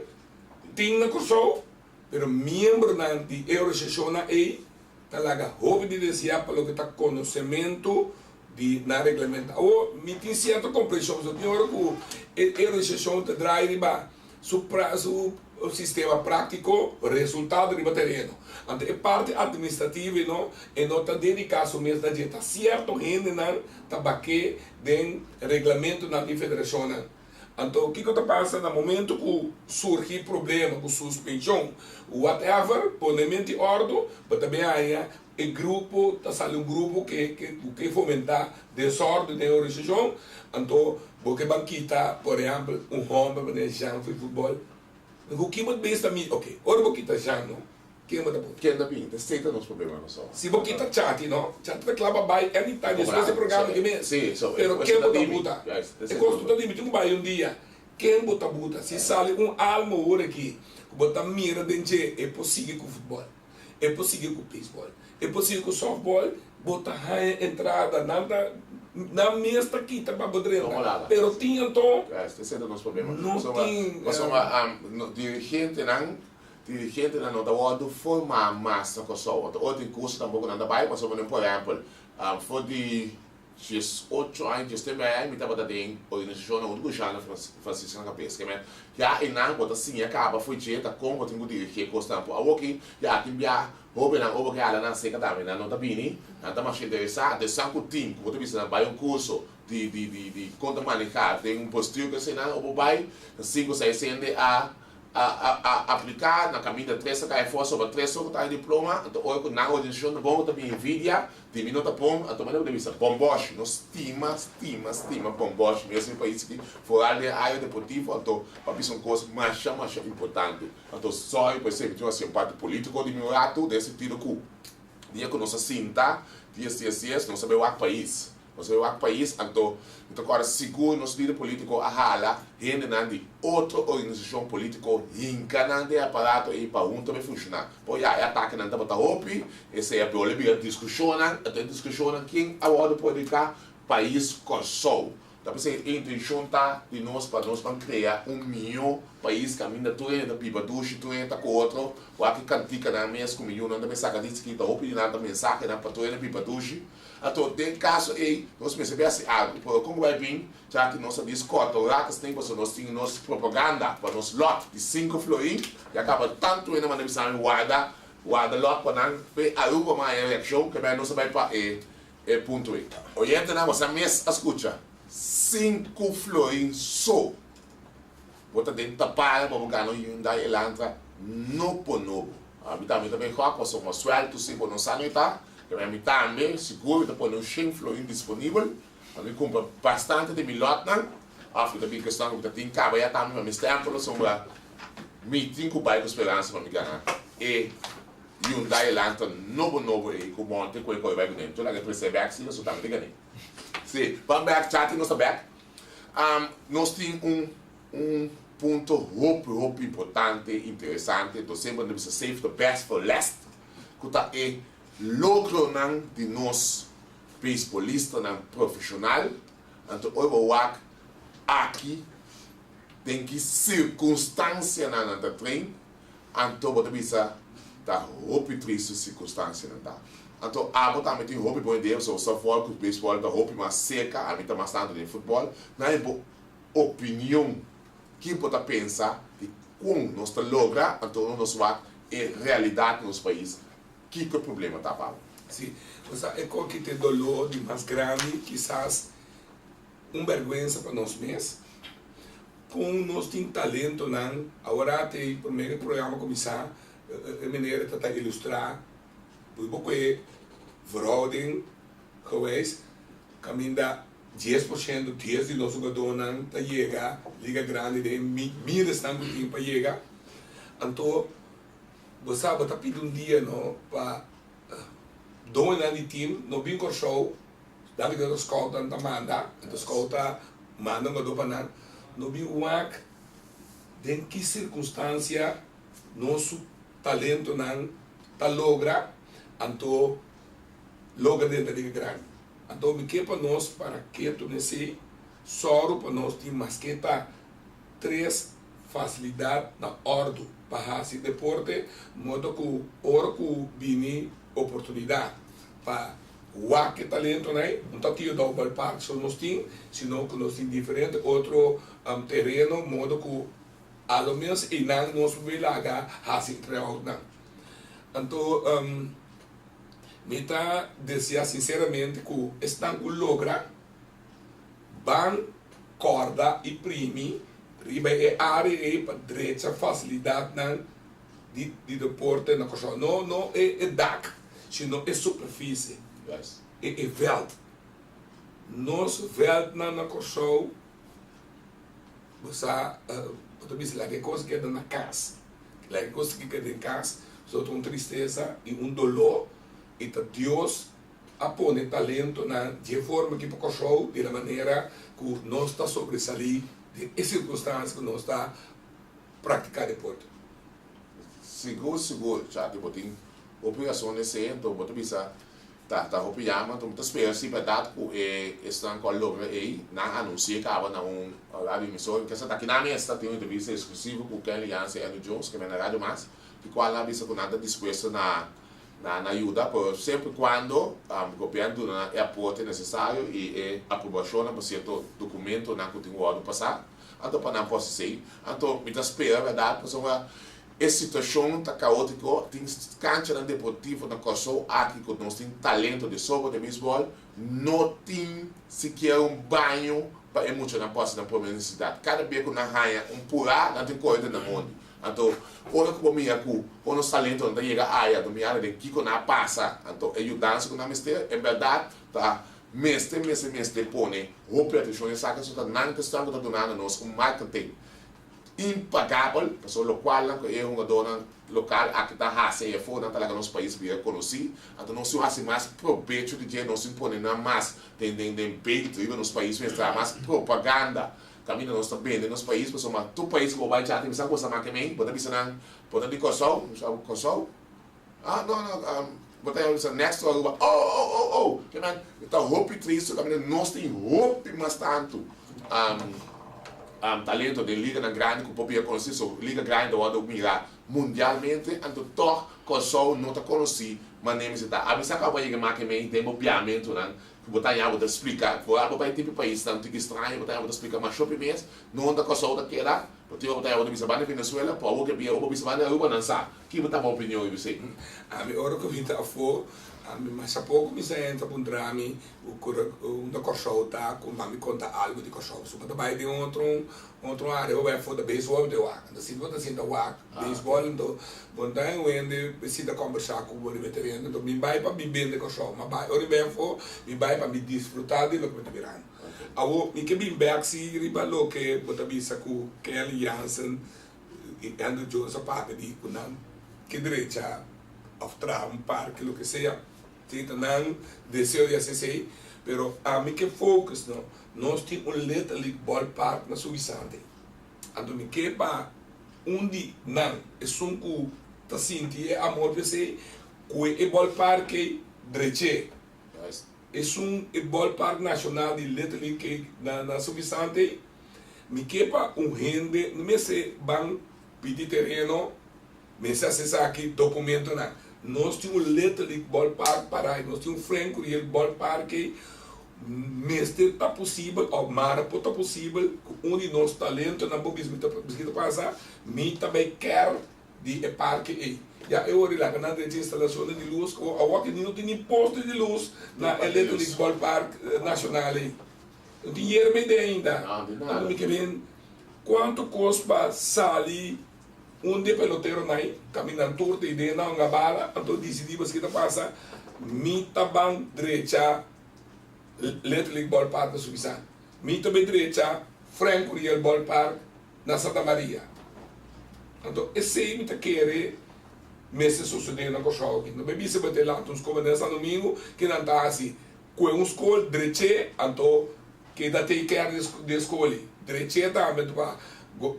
Tin na Kòrsou, pero miembronan di e organisashonnan ei ta laga hopi di deseá pa loke ta konosementu di nan reglamento. Awor, mi tin sierto komprenshon, pasobra tin ora ku e organisashon ta draai riba su su sistema práktiko, resultado riba tereno. Anto e parti atministrativo e no e no ta dediká su mes na dje. Ta sierto hendenan ta baké den reglamentonan di federashonnan. Anto kiko ta pasa na momento ku surgi problema ku suspenshon whatever, pone menti ordu, bo ta bin haña E grupo ta sali un grupo ke ke ku ke fomentá desòrdu den e organisashon, anto bo ke ban kita por ehèmpel un hòmber manera Jean for futbòl, ku kin bo ta bes ta mi oke ora bo kita Jean no ken bo ta pone? Ken ta bini? Ta esei ta nos problema nos so. Si bo kita Chati no, Chati ta kla pa bai anytime despues di e programa aki mes, pero ken bo ta buta? E kos ku ta dimi tin ku bai un dia, ken bo ta buta? Si sali un alma ora aki ku bo ta mira den dje e por sigui ku futbòl. E por sigui ku beisbòl, e por sigui ku sòftbòl, bo ta haña entrada, nan ta, nan mes ta kita pa bo drenta, pero tin anto, Esei ta nos problema. no tin. Pasobra dirigentenan, dirigentenan no ta wòrdu formá mas na Kòrsou. Anto ora tin kurso tampoko nan ta bai, pasobra por ehèmpel, for di 18 aña, 19 aña mi tabata den organisashonnan huntu ku Jeanne Francisca na kabes. Ke men, ya einan bo ta siña kaba fo'i dje ta kon bo tin ku dirigí e kosnan. Por awoki ya tin bia hóbennan obo ke hala nan seka tambe, nan no ta bini, nan ta masha interesá. Esnan ku tin ku bo ta bisa nan bai un kurso di di di di kon ta manehá den un bestuur ku eseinan obo bai, ta sinku seis hende a a a apliká, na kaminda tres ta kai afó, soba tres so ku ta haña diploma. Anto ora ku nan organisashon ta bon bo ta bin envidia. Di mi no ta bon, anto manera bo ta bisa Bomboshi. Nos stima, stima, stima Bomboshi mes den e pais aki, foral den e area deportivo, anto pa bisa un kos masha, masha importante. Anto sorry pa esei, mi tin hasi un parti politico di mi un ratu, den e sentido ku dia ku nos a sinta, dia 10 10, nos a bai wak pais. Nos a bai wak pais, anto mi ta kòrda sigur nos lider politico a hala hendenan di otro organisashon politico hinka nan den e aparato ei pa hunto bai funshoná. Por ya e atakenan tabata hopi, esei a bole bira diskushonnan, anto e diskushonnan ken a wòrdu prediká? Pais Kòrsou. Ta p'esei e intenshon ta di nos pa nos ban krea un mihó pais kaminda tur hende ta biba dushi, tur hende ta ku otro. Wak e kantikanan mes ku mi yunan ta bin saka di chikito, hopi di nan ta mensahenan pa tur hende biba dushi. Anto den kaso ei nos mester bin hasi algu, pero kon ku bai bin? Ya ki nos a dis kòrta un rato esnan pasobra nos tin nos propaganda pa nos lòt di sinku florin ya kaba tantu hende manda bisa mi warda warda lòt pa nan p'e Aruba mas haña reakshon ke bai nos a bai pa e e punto ei. Oyentenan boso a mes a skucha sinku florin so bo ta den tapara pa bo gana un Hyundai Elantra no por nobo. Ami tambe ta bai gòk pasobra suèltu si bo no sa no e ta ke bai ami tambe sigur mi ta pone un shen florin disponibel. Pa mi kumpra bastante di mi lòtnan, òf mi ta bin keston ku mi ta tin kaba ya tambe pa mi stèmpel pasobra mi tin ku bai ku speransa pa mi gana e Hyundai Elantra nobo nobo ei ku monte ku e koi bai kuné. Mi ta laga e presé bèk si pasobra tambe ta gané. Si, ban bèk chati nos ta bèk. Nos tin un un punto hopi hopi importante, interesante, nos semper ta bisa save the best for last ku ta e logronan di nos Beisbolistanan profeshonal, anto ora bo wak aki den ki sirkunstansianan nan ta train, anto bo ta bisa ta hopi tristu sirkunstansianan ta. Anto abo tambe tin hopi bon idea pasobra bo sa for ku beisbòl ta hopi mas serka, ami ta mas tantu den futbòl. Na e bo opinion ki bo ta pensa di kon nos ta logra anto ora nos wak e realidat di nos pais Kiko e problema ta pa bo? Si, bo sa e kos ki ta e doló di mas grandi, kisas un bèrgwensa pa nos mes, kon nos tin talentonan, awor te promé ku e programa kuminsá e meneer ta ta ilustrá bo ku e verhouding geweest kaminda 10% 10 di nos hugadónan ta yega liga grandi den e míles nan ku tin pa yega, anto. Bo sa bo ta pidi un dia no pa doñonan di team no bin Kòrsou, dado ku scoutnan ta manda, anto scout ta manda un gadó pa nan, no bin wak den ki sirkunstansia nos su talentonan ta logra, anto logra den ta liga grandi. Anto mi ke pa nos para ketu nesei, sòru pa nos tin maske ta tres Fasilidat na òrdu pa hasi deporte, modo ku ora ku bini oportunidat pa wak e talentonan ei, no ta tio dou ballpark so nos tin, sino ku nos tin diferente otro tereno, modo ku a lo menos einan nos por bin laga hasi e tryoutnan. Anto mi ta desea sinseramente ku esnan ku logra Ban kòrda i primi riba e área ei pa drecha fasilidatnan di di deporte na Kòrsou. No no e e dak. sino e superfisie, e e vèlt. Nos vèltnan na Kòrsou, bo sa, bo ta bisa laga e kos keda na kas, laga e kos keda den kas, so ta un tristesa i un doló i ta Dios a pone talentonan dje forma aki pa Kòrsou di la manera ku nos ta sobresalí den e sirkunstansia ku nos ta praktiká deporte. Sigur sigur Chati bo tin hopi rason esei anto bo ta bisa ta ta hopi yama anto mi ta spera si berdad ku e esnan ku a logra ei nan anunsi'e kaba na un radio emisora mi kesa ta kinan mes ta tin un entrevista eksklusivo ku Kenley Jansen i Andrew Jones ke men na radio mas di kual nan a bisa ku nan ta dispuesto na na na yuda pero semper kuando gobièrnu duna nan e aporte nesesario i e aprobashonnan pa sierto dokumentonan ku tin wòrdu pasá. Anto pa nan por hasi esei. Anto mi ta spera bèrdat pasobra e situashon ta kaótiko. Tin kanchanan deportivo na Kòrsou aki ku nos tin talento de sobra den beisbòl, no tin sikiera un baño pa e muchanan por hasi nan promé nesesidat. Kada bia ku nan haña un purá nan tin kore den nan mondi. Anto ora ku bo mira ku kon nos talentonan ta yega aya, anto mira den kiko nan a pasa, anto e yudansa ku nan mester en bèrdat ta Mester, mester, mester pone hopi atencion esaki so ta nan cuestion cu ta dunando nos un marketing impagabel, pasobra locualnan cu e hungadornan local aki ta haci ey afo nan ta laga nos pais bira conoci, anto nos tin haci mas probecho di dje, nos tin pone nan mas den den den beeld riba nos pais, mester traha mas propaganda caminda nos ta bende nos pais, pasobra tur pais cu bo bay dja tin bisa cosa make mey, bo ta bisa nan bo ta di Corsou, Corsou? Ah no no bo ta bisa next to Aruba oh oh oh oh ke men ta hopi tristo kaminda nos tin hopi mas tantu talento den liganan grandi ku por bira konosí so liga grandi ta wòrdu mira mundialmente anto tòg Kòrsou no ta konosí manera mester ta ami sa ku abo a yega make mei den bo biamentunan ku bo ta haña bo ta splika for abo bai tin paisnan tin straño bo ta haña bo ta splika masho primes no unda Kòrsou ta keda bo tin ora bo ta haña bo ta bisa banda Venezuela por awor ke bia bo bisa banda Aruba nan sa. Ki bo ta bo opinion riba esei? Ami ora ku mi ta afó, ami masha poko mi sa hende ta puntra mi unda Kòrsou ta, ku mami konta algu di Kòrsou. Pasobra bo ta bai den otro otro área, bo bai afó ta beisbòl bo ta wak. Anto si bo ta sinta wak beisbòl anto bo no ta haña un hende sinta kòmbersá ku bo riba e tereno. Anto mi bai pa mi bende Kòrsou, ma bai ora mi bai afó mi bai pa mi disfrutá di loke mi ta mirando. Awor mi ke bin bèk si riba loke bo ta bisa ku Kenley Jansen I Andrew Jones a papia di ku nan ke drecha òf traha un parke loke sea. Si ta nan deseo di hasi esei, pero ami ke focus no, nos tin un Little League Ballpark na Sugisante. Anto mi ke pa un di nan, esun ku ta sinti e amor pa esei, kue e ballpark ei drech'é. Esun e ballpark nashonal di Little League ei na Sugisante ei. Mi ke pa un hende no mester ban pidi tereno, mester hasi esaki, dokumentonan. Nos tin un Little League Ballpark para ei, nos tin un Frank Curiel Ballpark ei. Mester ta posibel òf mara por ta posibel ku un di nos talentonan por bisa mi ta bisa ki ta pasa, mi ta bai kèr di e parke ei. Ya e ora laga nan drecha instalashonnan di lus, ku awor aki no tin ni poste di lus na e Little League Ballpark nashonal ei. No tin yerba ei den ainda. Anto mi ke bin cuanto cos pa sali un di e peloteronan ei, caminda tur ta ei den nan hunga bala, anto dicidi paske ta pasa, mi ta ban drecha Little League Ballpark na Subisan, mi ta bay drecha Frank Curiel Ballpark na Santa Maria. Anto esey mi ta kere mester sosode na Corsou aki. No bay bisa bo te lanta un scoba den San Domingo ke nan ta haci. Kue un skol drech'é anto keda take care di e skol ei. Drech'é tambe anto pa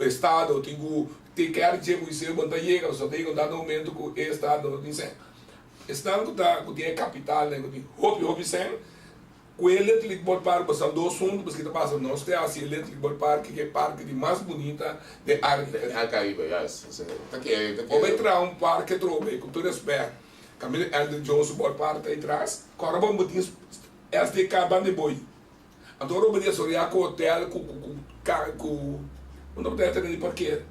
estado tin ku take care dje ku esei bo no ta yega pasobra ta yega un dado momento ku e estado no tin sèn. Esnan ku ta ku tin e kapitalnan ku tin hopi hopi sèn ku e Little League Ballpark boso dos huntu paske ta pasa nos te hasi e Little League Ballpark ke e parke di mas bunita den área di Karibe. Bo bai traha un parke atrobe ku tur respèt. Kaminda Elder Jones su ballpark ta atras, kòrda bon bo tin SDK banda e boi. Anto ora bo di asoreá ku hotel ku ku ku ka ku unda bo ta tene di parkeer.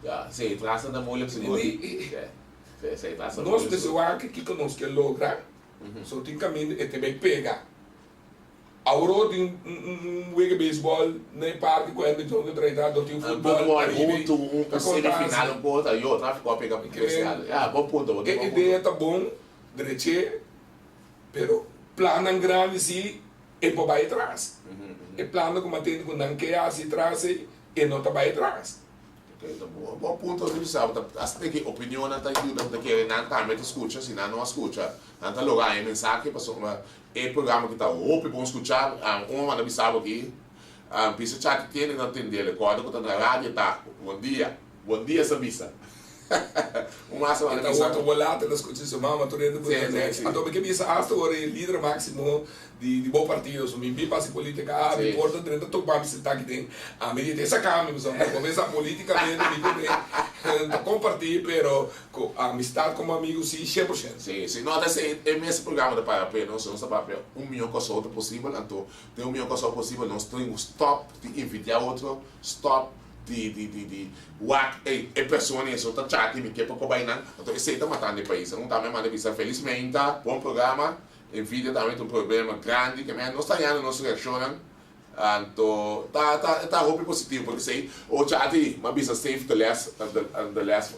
Ya, si atras nan ta moeilijk sigur. Di Si, si atras ta Nos moeilijk mester sigur. wak kiko nos ke logra, so tin kaminda e te bai pega. Awor tin un un un wega beisbòl na e parke ku Elder Jones ta trae ta, tin futbòl Futbòl ariba ei. huntu un Ta konta semifinal asi. un kos, yo tráfiko a pega Ke spesial. Ya, bon punto, bo E tin bon idea punto. ta bon. Drech'é, pero plannan grandi si e por bai atras. E plannan ku mantende ku nan ke hasi tras ei, e no ta bai atras. Oké, ta bon. Bon punto di bisa. Bo ta hasta ki opinionnan ta yuda bo ta kere nan tambe ta skucha. Si nan no a skucha, nan ta logra haña e mensahe pasobra e programa aki ta hopi bon skucha. Un a manda bisa bo aki, bisa chati kende nan tendel. Kòrda ku ta na radio ta. Bon dia. Bon dia sa bisa. Un mas a manda bisa. E ta wòrdu bolá, ta skucha su mama tur hende puntra nechi. Anto mi ke bisa asta ora e lider máksimo di bo partido so mi bin pasa politica ah mi por ta drenta topa mi senta aki den ami di te saka mi pasobra mi por mesa politicamente mi por den ta comparti pero cu amistad como amigo si 100%. Si si no ta esey e mes programa ta para p'e nos nos ta papia un miho cosou ta posibel anto den un miho cosou posibel nos tin cu stop di envidia otro stop di di di di wak ey e persona eso ta chati mi ke pa cobay nan anto esey ta matando e pais un tambe manda bisa felizmente bon programa. Envidia tambe ta un problema grandi ke men nos ta hañando nos reakshonnan anto ta ta ta hopi positivo porque esei ocha ati mi a bisa save the last the last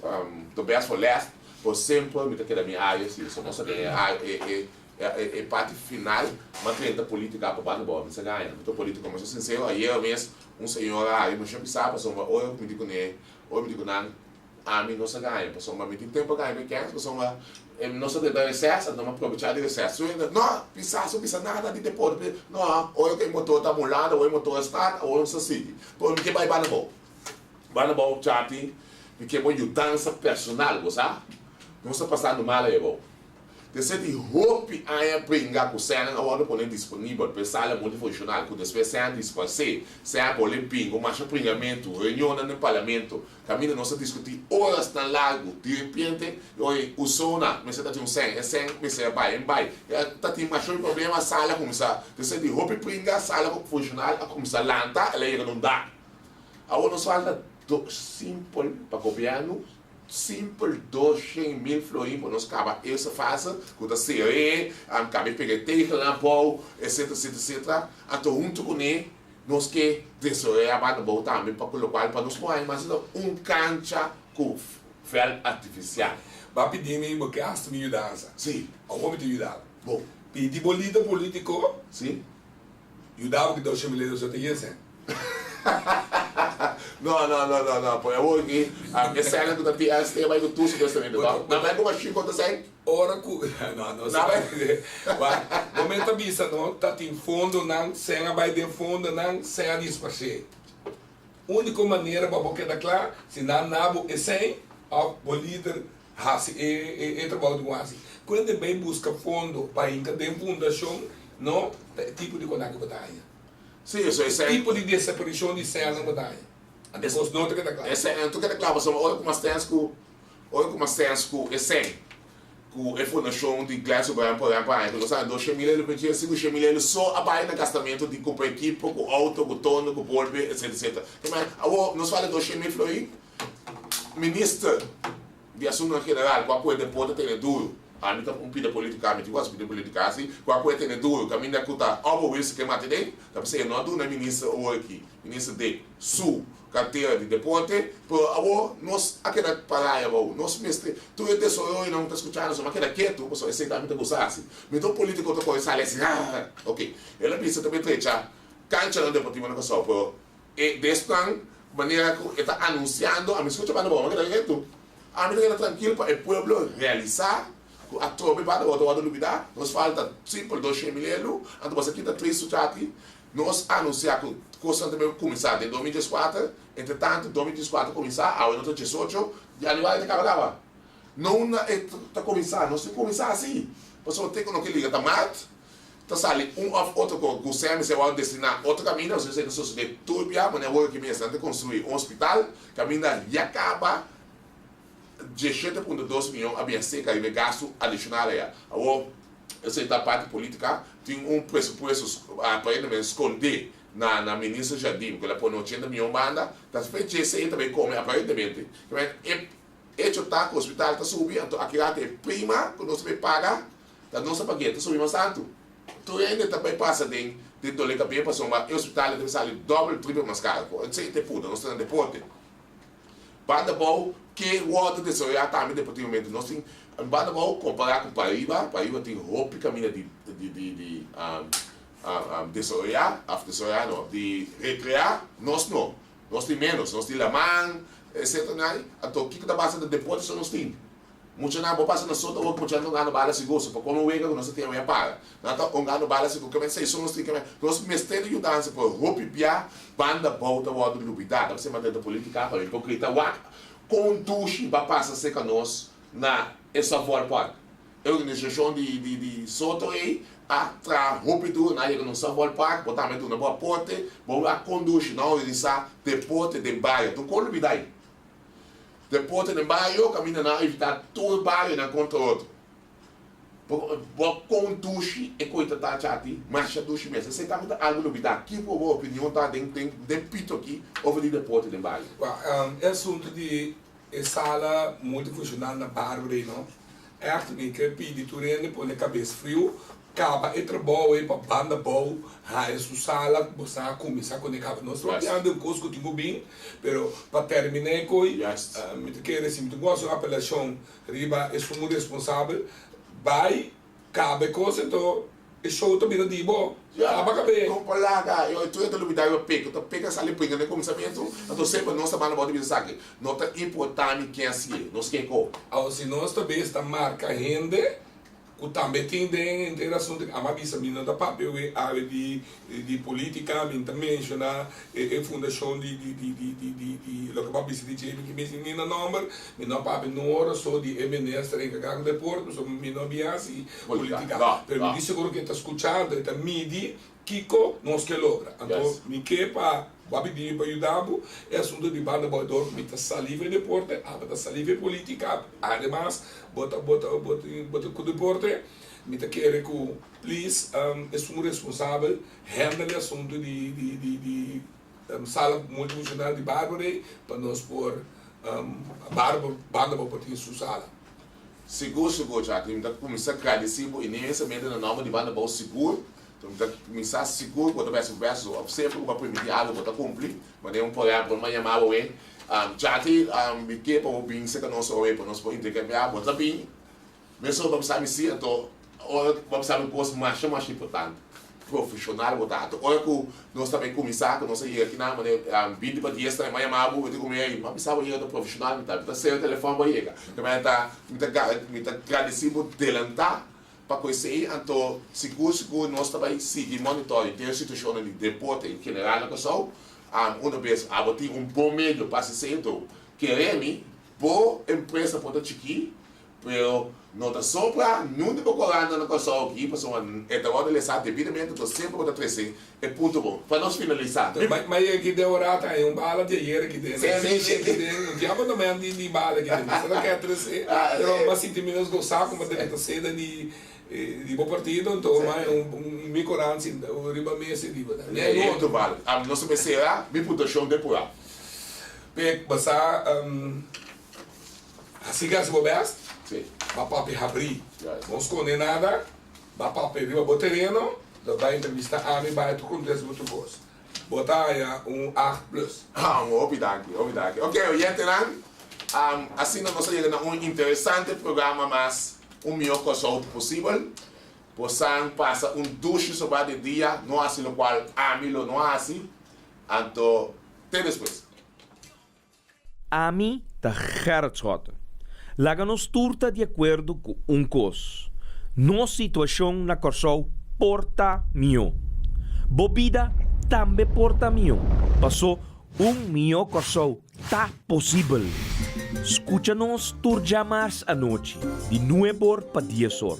the best for last por semper mi ta keda mi área si so nos ta den e e e e parti final mi a drenta politica pa banda bo mi sa gaña mi ta politico mi so sincero ayera mes un señora a mi bisa pasobra ora ku mi di kuné ora mi di ku nan Ami no sa gaña pasobra mi tin tempu a gaña pa e kens pasobra nos a drenta reses anto mi a probecha di reses su hende no bisa su bisa nada di deporte no ora ku e motor ta mulando ora e motor a start awor nos ta sigui pero mi ke bai banda abou banda abou chati mi ke bo yudansa personal bo sa nos ta pasando mal ahi abou. Despues di hopi aña bringa ku sènan a wòrdu pone disponibel pa e sala multifunshonal ku despues sèn disparsé, sèn a bolbe bin ku masha bringamentu, reunionnan den parlamento, kaminda nos a diskutí orasnan largu. Diripiente, oye, usona mester ta tin un sèn, e sèn mester a bai, en bai. Ta tin masha hopi problema, sala a kuminsá. Despues di hopi bringa, sala funshonal a kuminsá lanta, el a yega na un dak. Awor nos falta simpel pa gobièrnu. Simpel 200,000 florin pa nos kaba eerste fase ku ta sere, kaba e pega e tegelnan abou, etcetera, etcetera, etcetera. Anto huntu kuné nos ke desaroyá banda abou tambe pa ku lokual pa nos por haña mas un kancha ku vèlt artifisial. Bo a pidi mi bo ke hasta mi yudansa. Si. Awor mi ta yuda bo. Bon. Pidi bo lider politiko. Si. Yuda bo ki 200,000 euro so ta yese. No, no, no, no, no. Por awor ki e sènan ku ta tira ST bai ku tur supuestamente, to? Nan bai ku mashin konta sèn? Ora ku, no, no sa bai. Wak, bo men ta bisa no, ta tin fondonan, sèn a bai den fondonan, sèn a disparsé. Úniko manera pa bo keda kla, si nan na bo e sèn, òf bo lider Hasi e trabou di bo hasi. Ku hende bay buska fondo pa hinka den fundashon no ta e tipo di konan ku bo ta haña. Sí, eso e tipo di desaparishon di sèlnan bo ta haña. Anto kos no ta keda kla. E sèn no ta keda kla pasobra ora ku mas tèns ku ora ku mas tèns ku e sèn ku e fundashon di Gladys O'Brien por ehèmpel haña ku nos haña 200,000 euro per dje 500,000 euro so a bai na gastamentu di kumpra ekipo ku outo ku tono ku bolbe etsetera etsetera. Awor nos fala 200,000 florin Minister di Asuntonan General ku a kohe deporte tene duru, ami ta un pida politica, ami tin ku hasi pida politica asi, ku a kohe tene duru kaminda ku ta Obo Wilson ke mate den, ta p'esei e no a duna minister awor aki, minister Dick, su kartera di deporte, pero awor nos a keda pará abou, nos mester, tur e desaroyonan ku ta skucha nos a keda ketu, pasobra esei ta ami ta gusta hasi. Mi ta un politico ta kohe sali asi, ha, ok, el a bisa ta betrecha kanchanan deportivo na Kòrsou, pero. E desnan manera cu e ta anunciando, ami scucha banda bo, mi a keda ketu. Ami ta keda trankil pa e pueblo realisa cu atrobe banda bo ta wordo lubida. Nos falta simpel 200,000 elu, anto bo sa kita tristu chati. Nos anuncia cu cosnan ta bay cuminsa den 2014, entre tanto 2014 cuminsa, awe no ta 18, januari ta caba caba. No unda e ta cuminsa, nos tin cuminsa asi, pasobra te cu no ke liga ta maart. Ta sali un òf otro ku ku sèn mester wòrdu destiná otro kaminda, pasobra esei ta sosodé tur bia, manera awor aki mes nan ta konstruí un hospital kaminda ya kaba 17.2 mion a bin seka riba e gastu adishonal aya. Awor esei ta parti polítika, tin un presupuesto aparentemente skondé na na minister Jardim ku el a pone 80 mion banda, ta fecha esei ta bai kome aparentemente. E echo ta ku hospital ta subi anto aki rato e prima ku nos ta bai paga Ta nos a pag'é ta subi mas altu. Tur hende ta bai pasa den den dole kab'é pasobra e hospital ta bai sali dòbel, tripel mas karo. Ku esei ta e punto. Nos ta na deporte. Banda Bou ke wòrdu desaroyá tambe deportivamente. Nos tin Banda Bou kompará ku Pariba, Pariba tin hopi kaminda di di di di desaroyá, òf desaroyá no, di rekreá, nos no. Nos tin ménos, nos tin laman, etcetera nan. Anto kiko ta basa ta deporte so nos tin. Muchanan bo pasa na soto awor ku muchanan ta hungando bala sigur, so pa kome wega ku nos ta tin awor a para. Nan ta hungando bala sigur, ke men esei so nos tin, ke men nos mester di yudansa pero hopi bia banda bou ta wòrdu lubidá. Ta p'esei mantenta politika pa mi por grita wak kon dushi ba pasa serka nos na e Savoy Park. E organisashon di di di Soto ei a traha hopi duru, nan a yega na un Savoy Park, bo tambe duna bo aporte, bo a kondushi nan a organisá deporte den bario. Tur kon lubidá ei. Deporte den bario kaminda nan a evitá tur barionan kontra otro. Bo kon dushi e koi ta tacha ati? Masha dushi mes. Esei tambe ta algu lubidá. Kiko bo opinion ta den den pito aki over di deporte den bario? Wèl, e asuntu di e sala multifunshonal na Barbary no, ègt mi ke pidi tur hende pone kabes friu Kaba e trabou ei pa banda bou haya su sala ku bo sa kuminsá kuné kaba. Nos ta papiando di un kos ku tin ku bin, pero pa terminá e koi, mi ta kere si mi tin ku hasi un apelashon riba esun responsabel, bai kaba e kos enton e show ta bira di bo. Kaba kab'é. No por laga, e tur e ta lubidá riba peka, ta peka sali bringa den kuminsamentu, anto semper nos ta banda bou ta bisa esaki, no ta importá mi ken hasié, nos ken ko. Awor si nos ta bes ta marka hende Ku tambe tin den henter asuntu ku amo a bisa mi no ta papia we awe di di politica, mi ta menciona e e fundashon di di di di di di di loke bo a bisa di dje mi ke mester ni na nomber, mi no a papia no ora so di e minister encarga ku deporte pasobra mi no a bin hasi politica, pero mi di seguro ku e ta skuchando e ta midi Kiko nos ke logra? Anto mi ke pa bo a bidimi pa yuda bo. E asunto di banda bo dor mi ta sali for e deporte, abo ta sali for e politica. Ademas bo ta bo ta bo tin bo ta ku deporte. Mi ta kere ku please esun responsabel handle e asunto di di di di sala multifuncional di Barberey pa nos por Barber banda bo por tin su sala. Sigur sigur Jackie mi ta kuminsá gradisí bo inmensamente na nòmber di banda bou sigur. Mi ta kuminsá sigur ku bo ta bèsi bo bèst òf semper ku bo a primintí algu bo ta kumpli. Manera un por ehèmpel mi a yama bo awe, Jati, mi ke pa bo bin serka nos awe pa nos por interkambiá. Bo ta bin, mesora bo a bisa mi sí, anto ora bo a bisa mi un kos masha masha importante, profeshonal bo ta. Anto ora ku nos ta bai kuminsá, ku nos a yega akinan manera binti pa dies ta mi a yama bo, bo di ku mi, ey, mi a bisa bo yega ta profeshonal mi ta, mi ta sera telefòn bo a yega. Mi ta mi ta gradisí bo delantá Pa ku esei anto sigur sigur nos ta bai sigui monitor henter e situashonnan di deporte en general na Kòrsou. Una bes abo tin un bon medio pa hasi esei anto kere mi bo empresa por ta chikí pero no ta sopra niun di bo korantnan na Kòrsou aki pasobra e ta wòrdu lesá debidamente anto semper bo ta trese E punto bon. Pa nos finalisa. Ma yega ki den ora ta hay un bala di ayer ki den. Si ki den. Un diablo no men di bala ki den. Mi sa ta keda trese. Pero ma sinti mi nos gosa como den ta seda di di bo partido. Enton ma hay un mi koran sinta riba mesa y riba. Ne e otro bala. Ami nos ta mester mi puntuacion den pura. Pek basa hasi gasi bo best. Ba papia habri. No sconde nada. Ba papia riba bo tereno, lo bai entrevista ami, bai tur contesta bo tur cos. Bo ta haya un acht plus. Hopi danki, hopi danki. Ok, oyentenan, asina nos a yega na un interesante programa mas Un Mihó Kòrsou Posibel. Bosan pasa un dushi soba di dia, no hasi lokual ami lo no hasi. Anto, te despues. Ami ta Gerrit Schotte. Laga nos tur ta di akuerdo ku un kos, nos situashon na Kòrsou por ta mihó. Bo bida tambe por ta mihó, pasó un mihó Kòrsou ta posibel. Skucha nos tur djamars anochi di nueb'or pa dies'or,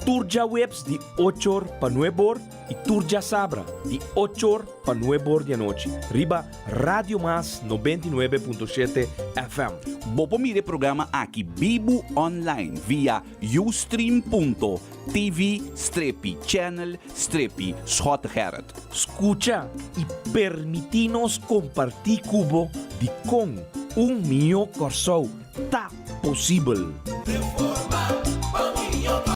tur djaweps di och'or pa nueb'or i tur djasabra di och'or pa nueb'or di anochi riba Radio Mas 99.7 FM. Bo por mira e programa aki bibu online via ustream.tv strepi channel strepi Schottegerrit. Skucha i permití nos kompartí ku bo dikon un mihó Kòrsou ta posibel.